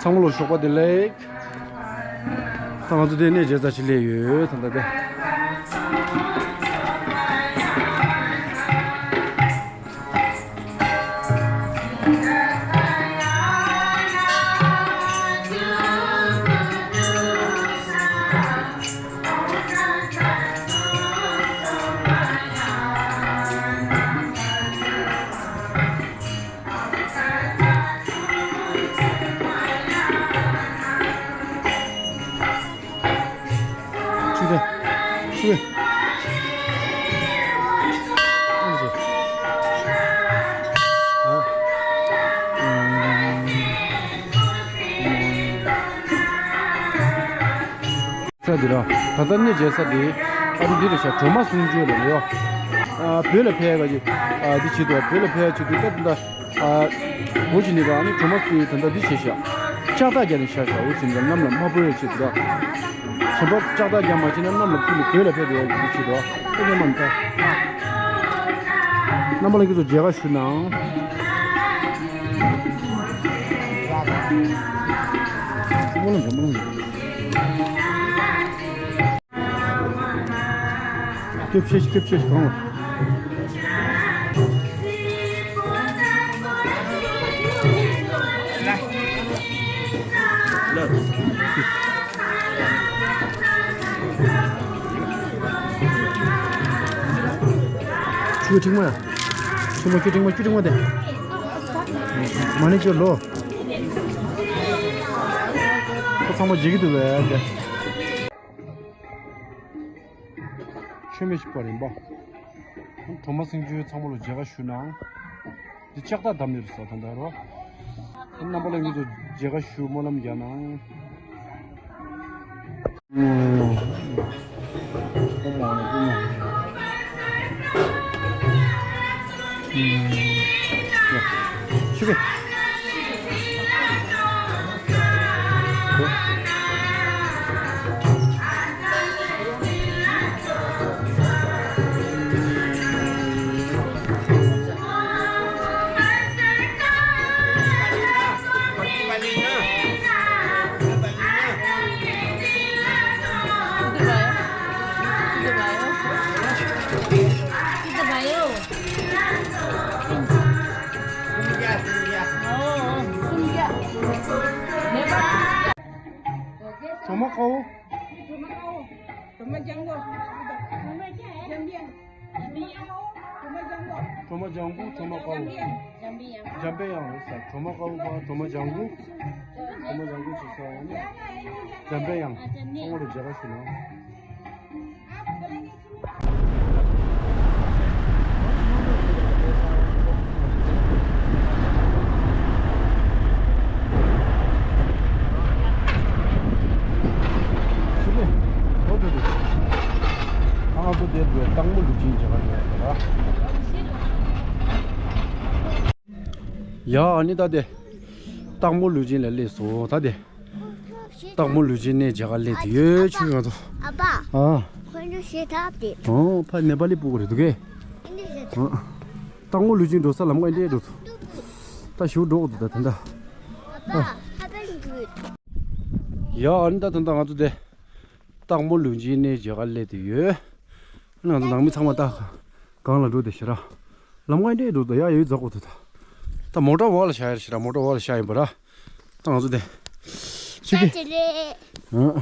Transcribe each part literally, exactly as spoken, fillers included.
ཚང་མ་ལ་ཞོགས་པ་བདེ་ལེགས། ད་ང་ཚོ་དེ་གནས་མཇལ་ས་ཅིག་སླེབས་ཡོད་ད་ལྟ་དེ། ཆུ་དེ། ཆུ། ཨ་ཅེ། ཨ། ས་འདི་ར། ད་ལྟ་གནས་མཇལ་ས་འདི། ཨ་རི་འདི་རེད་ཤག་གྲོ་མ་སུམ་ཅུ་ལ་ཡོད། ཨ་བོད་ལ་ཕེབས་ཡག་གི། ཨ་འདི་བྱེད་དོ་བོད་ལ་ཕེབས་ཡག་བྱེད་དུས་ད་ད། ཨ། འོ་ཅི་ནི་ག་ནི་གྲོ་མ་སུ་ཡི་ད་ལྟ་འདི་བྱེད་ཤག་ལྕགས་ཐག་རྒྱག་ནི་ཤག་ཤག་འོ་ཅི་ནི་ག་གནམ་ལ་མ་སྤོ་ཡག་ཆེད་དུ་ད། གཞན་པ་ལྕགས་ཐག་རྒྱག་མ་བྱེད་ན་གནམ་ལ་ཕུ་ནི་བོད་ལ་ཕེབས་ཡག་གི་འདི་བྱེད་དོ། ཨ་ནི་མ་ནི་ད། རྣམ་པ་ལྷན་རྒྱས་ཚོ་མཇལ་ཁ་ཞུ་གནང་། སྨོན་ལམ་རེད་སྨོན་ལམ་རེད། སྐྱོབ་ཤེས་སྐྱོབ་ཤེས་གང་ལ། ཆུ་ཁྲིག་མ་ཡ། ཆུ་མ་ཁྱུ་ཁྲིག་མ་ཁྱུ་ཁྲིག་མ་དེ། མ་ཎི་ཁྱོད་ལོ། ཁོ་ཚང་མ་བརྗེད་ཀྱི་འདུག་བས་དེ། ཆོས་མེད་ཞིག་པ་རིམ་པ། གྲོ་མ་སེང་ཆུའི་ཚང་མ་ལ་མཇལ་ཁ་ཞུ་ནའང་། འདི་ལྕགས་ཐག་བསྡམས་ནས་རེད་ས་ད་ལྟ་རོ། རྣམ་པ་ལྷན་རྒྱས་ཚོ་མཇལ་ཁ་ཞུ་སྨོན་ལམ་རྒྱག་ནའང་། ཆུ་བེ། གྲོ་མ་དཀར་པོ། གྲོ་མ་ལྗང་གུ། གྲོ་མ་ལྗང་གུ། གྲོ་མ་དཀར་པོ། འཇམ་པའི་དབྱངས་རེད་ས། གྲོ་མ་དཀར་པོ་དང་གྲོ་མ་ལྗང་གུ། གྲོ་མ་ལྗང་གུ་ཅིག་ས་ཡང་ནི། འཇམ་པའི་དབྱངས། ཚང་མ་ལ་མཇལ་ཁ་ཞུ་ན། ང་ཚོ་དེར་དཔལ་སྟག་མོ་ལུས་སྦྱིན་མཇལ་ཁ་ཡོད་རེད། ཡ་ཨ་ནི་ད་དེ། སྟག་མོ་ལུས་སྦྱིན་ལ་སླེབས་སོང་ད་དེ། སྟག་མོ་ལུས་སྦྱིན་གནས་མཇལ་ཁ་སླེབས་དེ་ཡོད་ཆུ་ང་ཚོ། ཨ་ཕ། ཨ། ཁོ་ཚོ་ཞེ་ཐག་དེ། ཨོ་ཕ་ནེ་པ་ལི་སྤུ་གུ་རེད་འདུག་གས། ཨ་ནི་ཞེ་ཐག་ཨ། སྟག་མོ་ལུས་སྦྱིན་འགྲོ་ས་ལམ་ཁ་འདྲེ་འགྲོ་ཐུབ། ད་ཞུ་འགྲོ་དགོས་འདུག་ད་ད་ད། ཨ་ཕ་ཧ་པན་གུད། ཡ་ཨ་ནི་ད་ད་ད་ང་ཚོ་དེ། སྟག་མོ་ལུས་སྦྱིན་གནས་མཇལ་ཁ་སླེབས་དེ་ཡོད། ང་ཚོ་ནང་མི་ཚང་མ་ད་གང་ལ་འགྲོ་དེ་ཤི་ར། ལམ་ཁ་འདྲེ་འགྲོ་ད་ཡ་ཡོད་འཛག་གོ་ཐུབ་ད། ད་མོ་ཊ་བ་ལ་ཤ་ཡར་ཤི་ར་མོ་ཊ་བ་ལ་ཤ་ཡིན་པ་ར། ད་ང་ཚོ་དེ། ཆི་གི་ཨ།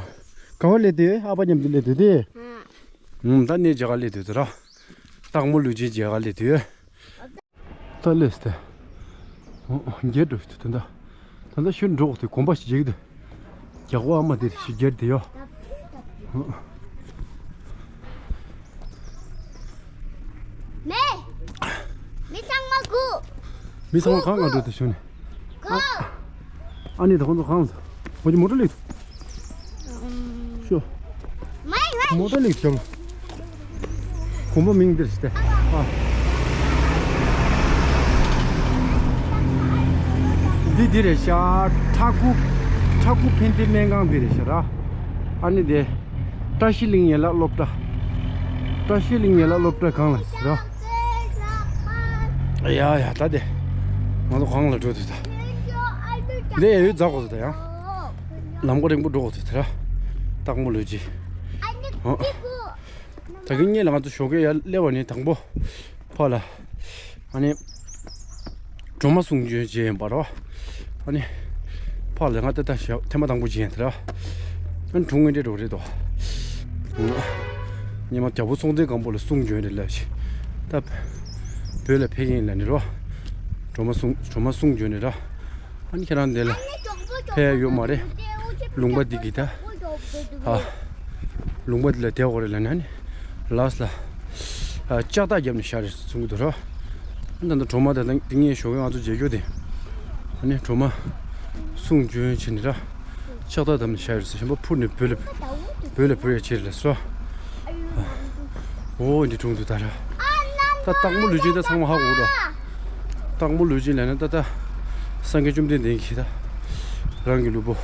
ག་བ་ལས་དེ་ཨ་ཕ་མཉམ་དུ་ལས་དེ་དེ། ཨུམ་ད་ནས་མཇལ་ཁ་ལས་དེ་དེ་ར། སྟག་མོ་ལུས་སྦྱིན་མཇལ་ཁ་ལས་དེ། ད་ལས་དེ། འགྱེལ་འགྲོ་ཞིག་དེ་ད། ད་ད་ཤུན་འགྲོ་དེ་གོམ་པ་ཞིག་འགྱེལ་དེ། རྒྱག་པ་ཨ་མ་དེ་ཞིག་འགྱེལ་དེ་ཡོ། མེ། མི་ཚང་མ་སྒུག་མི་ཚང་མ་གང་ག་འགྲོ་དེ་ཤུན་ནས། སྒུག་ཨ་ནི་ད་ཁོང་ཚོ་གང་ལ། ཁོང་ཚོ་མོ་ཊ་ལེགས། ཤོ། མོ་ཊ་ལེགས་བྱ་བ། གོམ་པ་མིང་འདིར་ཞིག་སྟེ། ཨ། འདི་འདི་རེད་ཤག་ཁྲ་ཁུ། ཁྲ་ཁུ་ཕན་བདེ་སྨན་ཁང་འདི་རེད་ཤག་ར། ཨ་ནི་དེ། བཀྲ་ཤིས་གླིང་ཡན་ལག་སློབ་གྲྭ། བཀྲ་ཤིས་གླིང་ཡན་ལག་སློབ་གྲྭ་གང་ལ་ཟེར་ར། ཡ་ཡ་ད་དེ། ང་ཚོ་གང་ལ་འགྲོ་དུས་ད། འདི་ཡ་ཡོད་འཛག་གོ་ད་ཡང་། ལམ་ཁ་རིང་པོ་འགྲོ་དགོས་ཐལ་དེ་ར། སྟག་མོ་ལུས་སྦྱིན། ད་གིན་སྔོན་ལ་ང་ཚོ་ཞོགས་ཀས་ཡར་སླེབས་པ་ནི་དང་པོ། ཕར་ལ། ཨ་ནི། སྒྲོལ་མ་གསུང་བྱོན་བྱས་ཡིན་པ་རོ། ཨ་ནི། ཕར་ལ་ང་ཏ་ཏ་ཞབས་ཐེངས་མ་དང་པོ་བྱས་ཡིན་དེ་ར། ཨ་ནི་དྲུང་ངེས་འདྲེ་འགྲོ་རེད་དོ། ཉི་མ་རྒྱལ་པོ་སྲོང་བཙན་སྒམ་པོ་ལ་གསུང་བྱོན་རེད་ལབ་ཞིག་ད། བོད་ལ་ཕེབས་ཀྱིན་ལ་ནི་རོ། སྒྲོལ་མ་གསུང་སྒྲོལ་མ་གསུང་བྱོན་རེད་ར། ཨ་ནི་ཁྱེད་རང་འདི་ལ་ཕེབས་ཡ་ཡོད་མ་རེད། ལུང་པ་འདི་གི་ད། ཨ། ལུང་པ་འདི་ལ་བསྡད་དགོས་རེད་ལབ་ན་ནི། ལགས་ལ། ཨ། ལྕགས་ཐག་བརྒྱབ་ནས་བཞག་རེད་གསུང་གི་འདུག་ར། ཨ་ད་ལྟ་སྒྲོལ་མ་ད་ལྟ་འདི་ངས་ཞོགས་ཀས་ང་ཚོ་མཇལ་རྒྱུ་དེ། ཨ་ནི་སྒྲོལ་མ། གསུང་བྱོན་བྱས་ནས་ར། ལྕགས་ཐག་བརྒྱབ་ནས་བཞག་རེད་ཟེར་གཞན་པ་འཕུར་ནས་བོད་ལ། བོད་ལ་འཕུར་ཡ་བྱེད་རེད་ལ་སོ། འོ་འདི་དྲུང་དུ་ད་ར། ད་སྟག་མོ་ལུས་སྦྱིན་ད་ཚང་མ་ཧ་གོ་ར། སྟག་མོ་ལུས་སྦྱིན་ལབ་ན་ད་ད། སངས་རྒྱས་བཅོམ་ལྡན་འདས་ཀྱིས་ད། རང་གི་ལུས་པོ།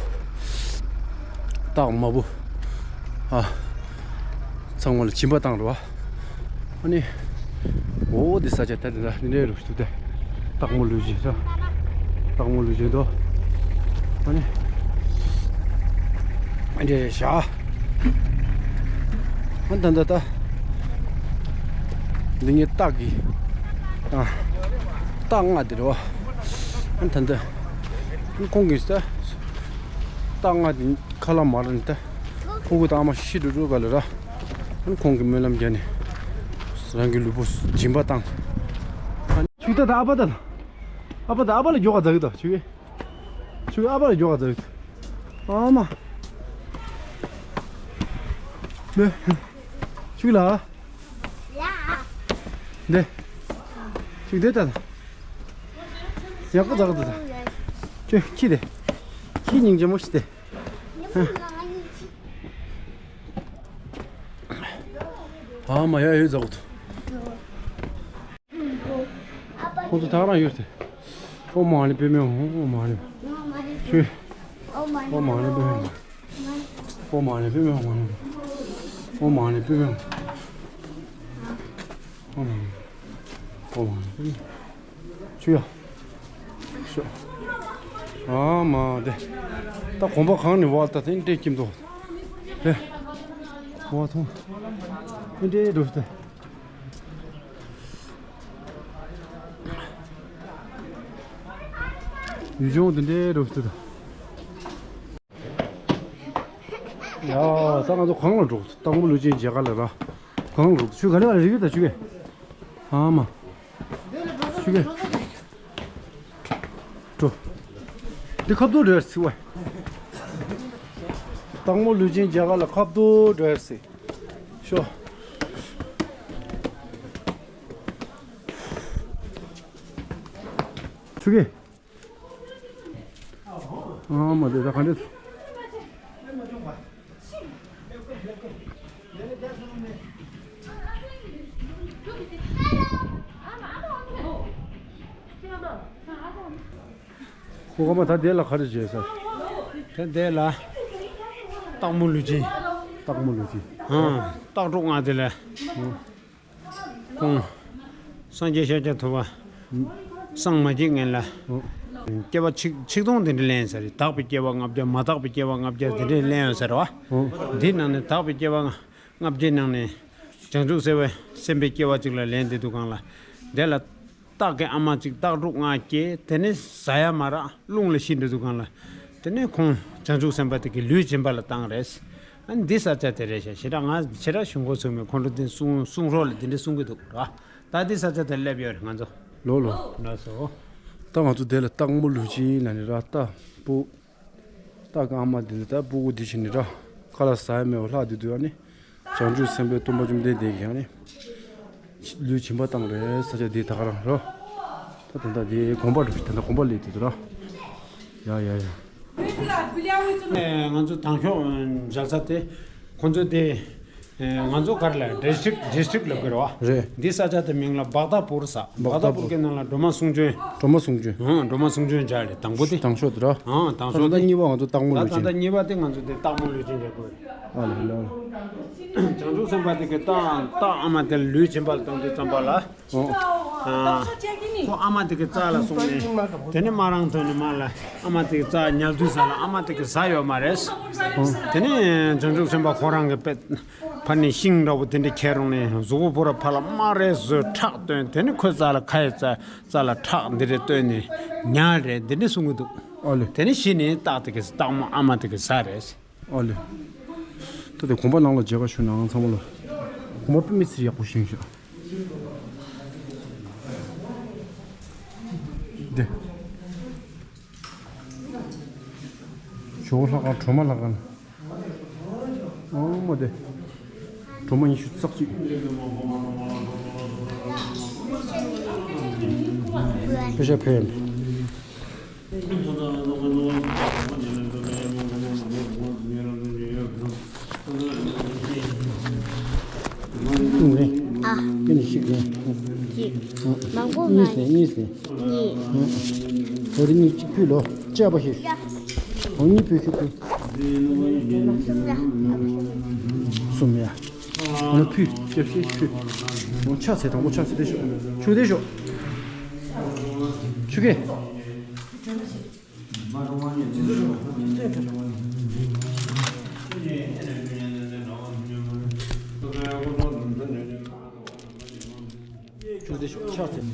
སྟག་མ་བུ། ཨ། ཚང་མ་ལ་སྦྱིན་པ་བཏང་ར་བ། ཨ་ནི། འོ་འདི་ས་ཆ་ད་འདི་འདྲ་འདི་འདྲའི་རུ་ཞིག་ཏུ་ད། སྟག་མོ་ལུས་སྦྱིན་ད། སྟག་མོ་ལུས་སྦྱིན་དོ། ཨ་ནི། ཨ་འདྲའི་བཞག་ཨ་ད་ད་ད། འདི་ངའི་སྟག་གི། ཨ། སྟག་རྔ་འདི་རེད་བ། ཨ་ད་ད། ཁོང་གིས་ད། སྟག་རྔ་འདི་ཁ་ལག་མ་རག་ནི་ད། ཕྲུ་གུ་དང་ཨ་མ་ཤི་འགྲོ་འགྲོ་ག་ལ་ར། ཁོང་གིས་སྨོན་ལམ་རྒྱག་ནས་རང་གི་ལུས་པོ་སྦྱིན་པ་བཏང་། ཆུ་ད་ད་ཨ་ཕ་ད། ཨ་ཕ་ད་ཨ་ཕ་ལ་མགྱོགས་ག་འཛག་གི་ད་ཆུ་གི། ཆུ་གི་ཨ་ཕ་ལ་མགྱོགས་ག་འཛག་གི་ད། ཨ་མ། ནས། ཆུ་གི་ལ། ནས། ཆུ་གི་དེ་ད་ད། ཡག་པོ་འཛག་གི་ད་ད། ཆུ་ཁྱི་དེ། ཁྱི་སྙིང་རྗེ་མོ་ཞིག་དེ། ཨ་མ་ཡ་ཡོད་ཟ་གོ་ཐུ། ཁོང་ཚོ་ཐག་རང་ཡོད་དེ། ཨོ་མ་ནི་པེ་མེ་ཧོ་ཨོ་མ་ནི། ཤུ། ཨོ་མ་ནི་པེ་མེ་ཧོ། ཨོ་མ་ནི་པེ་མེ་ཧོ་མ་ནི། ཨོ་མ་ནི་པེ་མེ་ཧོ། ཨོ་མ་ནི། ཨོ་མ་ནི་པེ་མེ་ཧོ། ཆུ་ཡ། ཤོ། ཨ་མ་དེ། ད་གོམ་པ་གང་ནས་བ་ད་དེ་འདྲས་ཀྱིན་འདུག་དེ། བ་ཐོང་། དེ་འདྲས་འགྲོ་སྟེ། ཡུལ་ལྗོངས་དེ་འདྲས་འགྲོ་སྟེ་ད། ཡ། ད་ང་ཚོ་གང་ལ་འགྲོ། སྟག་མོ་ལུས་སྦྱིན་མཇལ་ག་ལ་ར། གང་ལ་འགྲོ། ཆུ་ག་ལ་ར་རི་གི་ད་ཆུ་གི། ཨ་མ། ཆུ་གི། འགྲོ། འདི་ཁ་བརྡུང་འགྲོ་ཡར་སི་བ། སྟག་མོ་ལུས་སྦྱིན་མཇལ་ག་ལ་ཁ་བརྡུང་འགྲོ་ཡར་སི། ཤོ། ཆུ་གི། ཨ་མ་དེ་ད་ག་འདྲ། ཁོ་ག་མ་ད་དེ་ལ་ག་རེ་བྱས་ས། དེ་དེ་ལ། སྟག་མོ་ལུས་སྦྱིན། སྟག་མོ་ལུས་སྦྱིན། ཨ། སྟག་གྲོགས་ལྔ་དེ་ལ། ཨ། ཁོང་། སངས་རྒྱས་ཤཱཀྱ་ཐུབ་པ། སངས་མ་རྒྱས་སྔོན་ལ། ཨོ། སྐྱེ་བ་ཆིག་ཆིག་སྟོང་དེ་འདྲ་ལེན་ཡོད་ས་རེད། དག་པའི་སྐྱེ་བ་ལྔ་བརྒྱ། མ་དག་པའི་སྐྱེ་བ་ལྔ་བརྒྱ་དེ་འདྲ་ལེན་ཡོད་ས་རེད་བ། ཨོ། འདི་ནང་ནས་དག་པའི་སྐྱེ་བ་ལྔ་བརྒྱའི་ནང་ནས། བྱང་ཆུབ་སེམས་དཔའི་སེམས་དཔའི་སྐྱེ་བ་གཅིག་ལ་ལེན་བསྡད་དུས་སྒང་ལ། དེ་ལ། སྟག་གི་ཨ་མ་གཅིག་སྟག་གྲོགས་ལྔ་སྐྱེས། དེ་ནས་ཟ་ཡ་མ་རག་རླུང་ལ་ཤི་འགྲོ་དུས་སྒང་ལ། དེ་ནས་ཁོང་བྱང་ཆུབ་སེམས་དཔའ་དེ་གི་ལུས་སྦྱིན་པ་ལ་བཏང་རེད། ཨ་ནི་འདི་ས་ཆ་དེ་རེད་ཤག་ཞེ་དྲག་ང་ཞེ་དྲག་ཞུ་དགོས་ཚུགས་མེད། ཁོང་ཁྲོ་དེ་གསུང་གསུང་རོགས་ལ་དེ་འདྲ་གསུང་གི་འདུག་ར། ད་འདི་ས་ཆ་དེར་སླེབས་ཡོད་རེད་ང་ཚོ། ལོ་ལོ། ལགས་སོ། ད་ང་ཚོ་དེ་ལ་སྟག་མོ་ལུས་སྦྱིན་ལ་ནི་ར་སྟག་སྤུ། སྟག་གི་ཨ་མ་དེ་ལ་ད་སྤུ་གུ་འདི་བྱས་ནི་ར། ཁ་ལག་ཟ་ཡ་མེད་པ་ལྷག་དེ་དུས་ཨ་ནི། བྱང་ཆུབ་སེམས་དཔའི་སྟོན་པ་བཅོམ་ལྡན་འདས་ཀྱིས་ཨ་ནི། ལུས་སྦྱིན་པ་བཏང་རེད་ས་ཆ་འདི་ད་ག་རང་རོ། ད་ད་ལྟ་འདི་དགོན་པ་འགྲོ། ད་ལྟ་དགོན་པ་སླེབས་དུས་དུ་ར། ཡ་ཡ་ཡ། ང་ཚོ་དང་ཤོག་མཇལ་ས་དེ། ཁོ་ཚོ་དེ། ང་ཚོ་ག་རེ་ལ་ཌི་སི་ཊིག་ཌི་སི་ཊིག་ལབ་ཀྱི་རེད་བ། རེད། འདི་ས་ཆ་དེ་མིང་ལ་བྷག་ཏ་པུར་ཟེར། བྷག་ཏ་པུར་གྱི་ནང་ལ་སྒྲོལ་མ་གསུང་བྱོན། སྒྲོལ་མ་གསུང་བྱོན། ཨང་། སྒྲོལ་མ་གསུང་བྱོན་མཇལ་རེད་དང་པོ་དེ། དང་ཤོག་དེ་ར། ཨང་། དང་ཤོག་ད་ལྟ་དེ། གཉིས་པ་ང་ཚོ་སྟག་མོ་ད་ལུས་ད་ལྟ་སྦྱིན། གཉིས་པ་དེ་ང་ཚོ་དེ་སྟག་མོ་ལུས་སྦྱིན་མཇལ་དགོས་རེད། ཨ་ལ་ལ། བྱང་ཆུབ་སེམས་དཔའ་དེ་གི་སྟག་སྟག་ཨ་མ་དེ་ལ་ལུས་སྦྱིན་པ་ལ་བཏང་དུས་ཙམ་པ་ལ། ཨོ། ཁོ་ཨ་མ་དེ་གི་རྩ་ལ་སོང་ནས། དེ་ནས་མ་རང་དོན་ནི་མ་ལ་ཨ་མ་དེ་གི་རྩ་ཉལ་དུས་ས་ལ་ཨ་མ་དེ་གི་ཟ་ཡོད་མ་རེད། དེ་ནས་བྱང་ཆུབ་སེམས་དཔའ་ཁོ་རང་གི་པད་ཕར་ནས་ཤིང་འདྲ་བོ་དེ་འདྲ་ཁྱེར་རུང་ནས་གཟུགས་པོ་པོ་ར་ཕར་ལ་མ་རེད་བཟོས་ཁྲག་བཏོན། དེ་ནས་ཁོའི་རྩ་ལ་ཁ་ཡི་རྩ་རྩ་ལ་ཁྲག་འདི་རེ་བཏོན་ནས་ཉལ་རེད། འདི་འདྲ་གསུང་གི་འདུག་ཨོ་ལེ། དེ་ནས་གཞི་ནས་སྟག་དེ་གི་སྟག་མོ་ཨ་མ་དེ་གི་ཟ་རེད། ཨོ་ལེ། ད་དེ་དགོན་པ་ནང་ལ་མཇལ་ཁ་ཞུ་ནའང་ཚང་མ་ལ། དགོན་པ་དཔེ་མི་སྲིད་ཡག་པོ་བཞེངས་ཤག་འདི། ཇོ་བོ་ལྷ་ཁང་། སྒྲོལ་མ་ལྷ་ཁང་། ཨོ་མ་དེ། སྒྲོལ་མ་ཉི་ཤུ་རྩ་གཅིག་དཔེ་ཆ་ཕུལ་ཡིན། ཨ། ཀྱེ་ནི་ཤིག་ཡིན། གཅིག་མང་པོ་མ་གཉིས་ཟེར། གཉིས་ཟེར། གཉིས། འོ་དེ་གཉིས་གཅིག་ཕུལ་ལོ། བཅས་པ་ཞིག་འོ་གཉིས་ཕུལ། ཁྱོད་ཕུལ། གསུམ་ཡ། འོ་ན་ཕུལ། སྐྱབས་ཤིག་ཕུལ། འོ་ཕྱག་འཚལ། དང་པོ་ཕྱག་འཚལ། དེ་ཤོག་ཆུ་དེ་ཤོག་ཆུ་གེ་ཆུ་དེ་ཤོག་ཕྱག་འཚལ།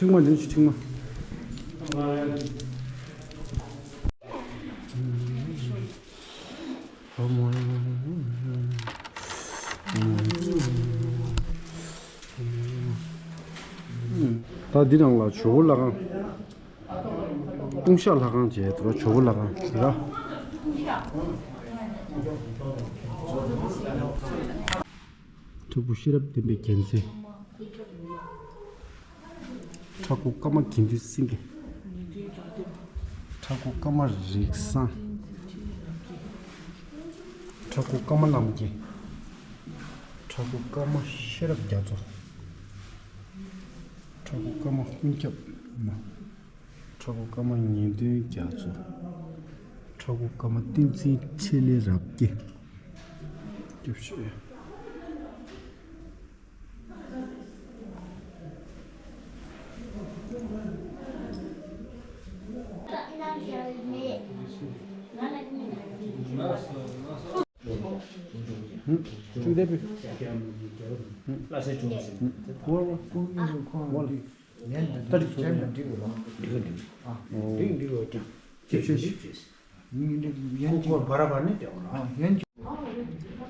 ཁྲིག་མ་འདི་ནི་ཁྲིག་མ། ད་འདི་ནང་ལ་ཇོ་བོ་ལྷ་ཁང་། ལྟུང་བཤགས་ལྷ་ཁང་བྱས་འདུག་ཇོ་བོ་ལྷ་ཁང་ར། ཐུ་བོ་ཤེས་རབ་ལྡན་པའི་རྒྱལ་མཚན། ཁྲ་འགུ་ཀརྨ་དགེ་འདུན་སེང་གེ། ཁྲ་འགུ་ཀརྨ་རིགས་བཟང་། ཁྲ་འགུ་ཀརྨ་རྣམ་རྒྱལ། ཁྲ་འགུ་ཀརྨ་ཤེས་རབ་རྒྱ་མཚོ། ཁྲ་འགུ་ཀརྨ་ཀུན་ཁྱབ་མ། ཁྲ་འགུ་ཀརྨ་ངེས་དོན་རྒྱ་མཚོ། ཁྲ་འགུ་ཀརྨ་བསྟན་འཛིན་འཕྲིན་ལས་རབ་རྒྱས། སྐྱབས་ཞུ། ཅུང་ལྡན་པའི། ལྷ་སའི་ཅུང་ཟད། ད་འགྲིག་སོང་། འགྲིག་འགྲིག་འགྲིག་འགྲིག་ཅེས་ཅེས། ཡན་གྱི།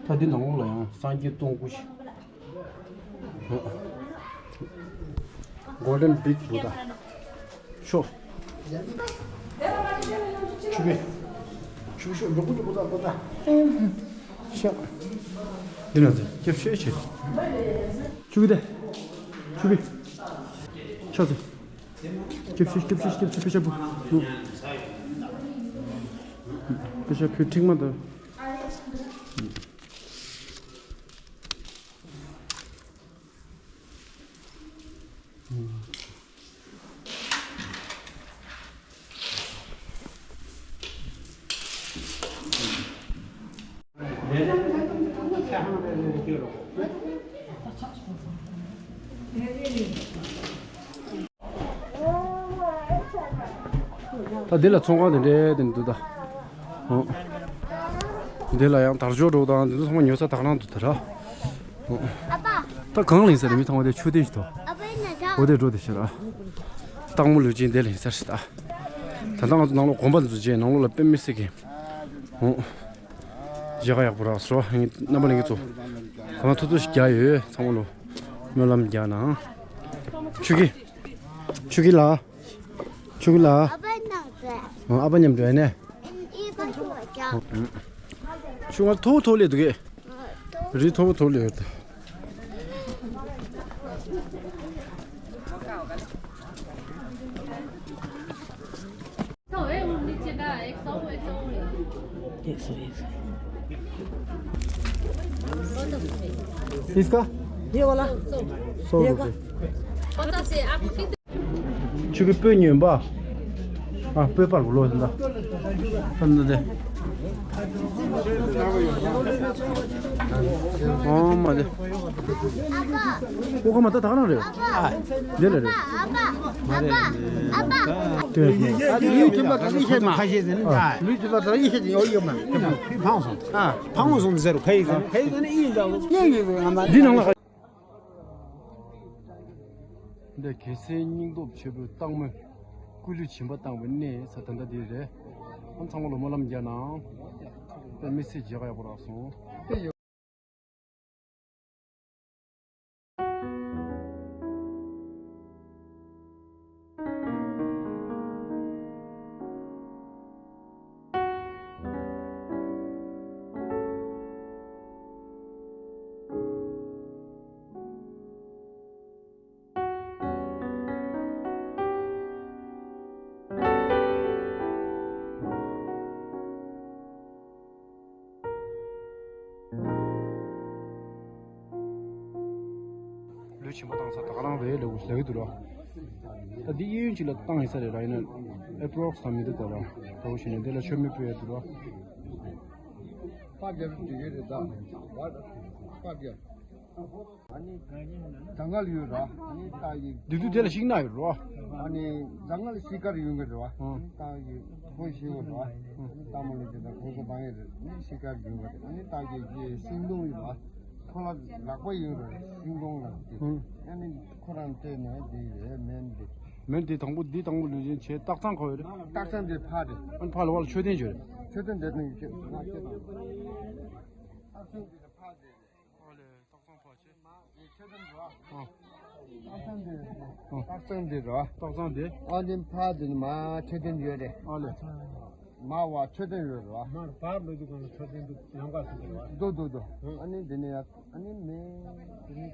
ད་འདི་ནང་ལོགས་ལ་ཡང་སངས་རྒྱས་སྟོང་སྐུ་ཞིག Golden Big Buddha། ཤོག་ཆུ་བེ། ཆུ་བེ་ཤོག་ལོག་ལོག་ལོག་ལོག་ཤོག་འདི་ན་ཚེ་སྐྱབས་ཤོད་བྱེད། ཆུ་བེ་དེ། ཆུ་བེ། ཆོག་ཚེ། སྐྱབས་ཤོད། སྐྱབས་ཤོད། སྐྱབས་ཤོད། པེ་ཤ་བུ། པེ་ཤ་བུ་ཁྲིག་མ་དང་། ད་འདི་ལ་ཚོང་ཁང་དེ་འདྲའི་དེ་འདུག་ད། འོ། འདི་ལ་ཡང་དར་ལྕོག་འགྲོ་དང་འདི་ཚོ་ཚང་མ་ཉོ་ས་དག་རང་འདུག་ད་ར། འོ། ད་གང་ལེན་ས་རེད། མི་ཚང་མ་དེ་ཆུ་དེ་ཞིག་ཏོ། འོ་དེ་འགྲོ་དེ་ཤར་ཨ། སྟག་མོ་ལུས་ཅན་དེ་ལེན་ས་རེད་ད། ད་ལྟ་ང་ཚོ་ནང་ལོགས་དགོན་པ་འདི་ཚོ་བྱས་ནང་ལོགས་ལ་དཔེ་མི་སྲིད་ཀྱི། འོ། མཇལ་ཁ་ཡག་པོ་རག་སོང་རྣམ་པ་ལྷན་རྒྱས་ཚོ། གང་ཐུབ་ཐུབ་ཞིག་རྒྱག་ཡོད། ཚང་མ་ལོ་སྨོན་ལམ་རྒྱག་གནང་། ཆུ་ཁྱི། ཆུ་ཁྱི་ལགས། ཆུ་ཁྱི་ལགས། ཨ་ཕ་མཉམ་འགྲོ་ཡ་ནས། ཆུ་ང་ཐོ་ཐོ་ལེ་འདུག་གས། རི་ཐོ་ཐོ་ལེ་ཡོད། ये सौ, ये सौ। इसका? ये वाला। सौ ये का? रुपये। ཆུ་གི་སྤོས་ཉོན་པ། ཨ། སྤོས་པར་གོ་ལོ་ཟིན་ད། ཨ་ནི་དེ། ཨོ་མ་དེ། ཨོ་ཁ་མ་ད་ད་ག་རང་རེད། ཨ། འདི་ལ་རེད། ཨ་ལུས་དུ་མ་ག་ལུས་ཤེས་མ། ལུས་དུ་མ་ག་ལུས་ཤེས་ཡོད་ཡོད་མ། ཕང་སོང་། ཨ། ཕང་སོང་ཟེར་རོ་ཁ་ཡིག་ཟེར་ཁ་ཡིག་ཟེར་ནི་ཨིན་འདྲ་བོ། ཡིན་ཡིན་ང་མ། འདི་ནང་ལ། འདི་རྒྱལ་སྲས་སྙིང་སྟོབས་ཆེན་པོའི་སྟག་མོས་སྐུ་ལུས་བྱིན་པ་བཏང་བའི་གནས་ས་ད་ལྟ་འདི་རེད། ཨ་ཚང་མ་ལོ་སྨོན་ལམ་རྒྱག་ནའང་། དཔེ་མི་སྲིད་མཇལ་ཁ་ཡག་པོ་རག་སོང་། ལུས་བྱིན་པ་བཏང་ས་ད་ག་རང་རེད་ལབ་ལབ་ཀྱི་འདུག་ར། ད་འདི་གཡས་གཡོན་གཅིག་ལ་བཏང་ཡིན་ས་རེད་ར། ཡིན་ན་ཨེ་པྲོག་སི་ཙམ་མི་འདུག་ག་ར། ད་འོ་ཞེས་ནས་འདི་ལ་མཆོད་མེ་ཕུལ་ཡ་འདུག་ར། པར་རྒྱབ་འགྲིག་གི་རེད་ད། པར་རྒྱབ། ཨ་ནི་དང་ག་ལ་ཡོད་ར། ཨ་ནི་སྟག་གི། བདུད་བདུད་དེ་ལ་ཤིང་ནགས་ཡོད་རོ། ཨ་ནི་དང་ག་ལ་ཤིང་དཀར་ཡོད་གི་རེད་བ། ཨ་ནི་སྟག་གི་ཕོ་ཤི་བ་རོ། ཨ་ནི་སྟག་མོ་ལ་དེ་དང་གོ་ས་བཏང་ཡོད་རེད། ཨ་ནི་ཤིང་དཀར་ཡོད་གི་རེད། ཨ་ནི་སྟག་གི་ཤིང་སྡོང་ཡོད་རོ། ཁོ་ལ་ལག་པ་ཡོད་རོ། ཤིང་སྡོང་ལ་དེ། ཨ་ནི་ཁོ་རང་སྤྲད་ནས་དེ་རེད་མེན་དེ། མེན་དེ་དང་པོ་འདི་དང་པོ་ལུས་ཅན་བྱས་སྟག་ཚང་ཁོ་ཡོད་རེད། སྟག་ཚང་དེ་ཕར་རེད། ཨ་ནི་ཕར་ལ་བ་ལ་མཆོད་རྟེན་ཡོད་རེད། མཆོད་རྟེན་དེ་དང་ཡོད་ཤེས་ང་ཁྱེད་དང་། སྟག་ཚང་དེ་ཕར་རེད། ཨ་ལས། སྟག་ཚང་ཕར་ཆེ། ཨ། སྟག་ཚང་འདི། ཨ། སྟག་ཚང་འདི་ར། སྟག་ཚང་འདི། ཨ་འདི་ཕར་འདི་ནི་མ་མཆོད་རྟེན་ཡོད་རེད། ཨ་ལས། མ་བ་མཆོད་རྟེན་ཡོད་རེད་བ། མར་བར་མི་འདུག་ག་ན་མཆོད་རྟེན་འདུག་ལམ་ཁ་ཟིན་རེད་བ། འདུག་འདུག་འདུག་ཨ་ནི་འདི་ནི་ཡ་ཨ་ནི་མེ་འདི་ནི།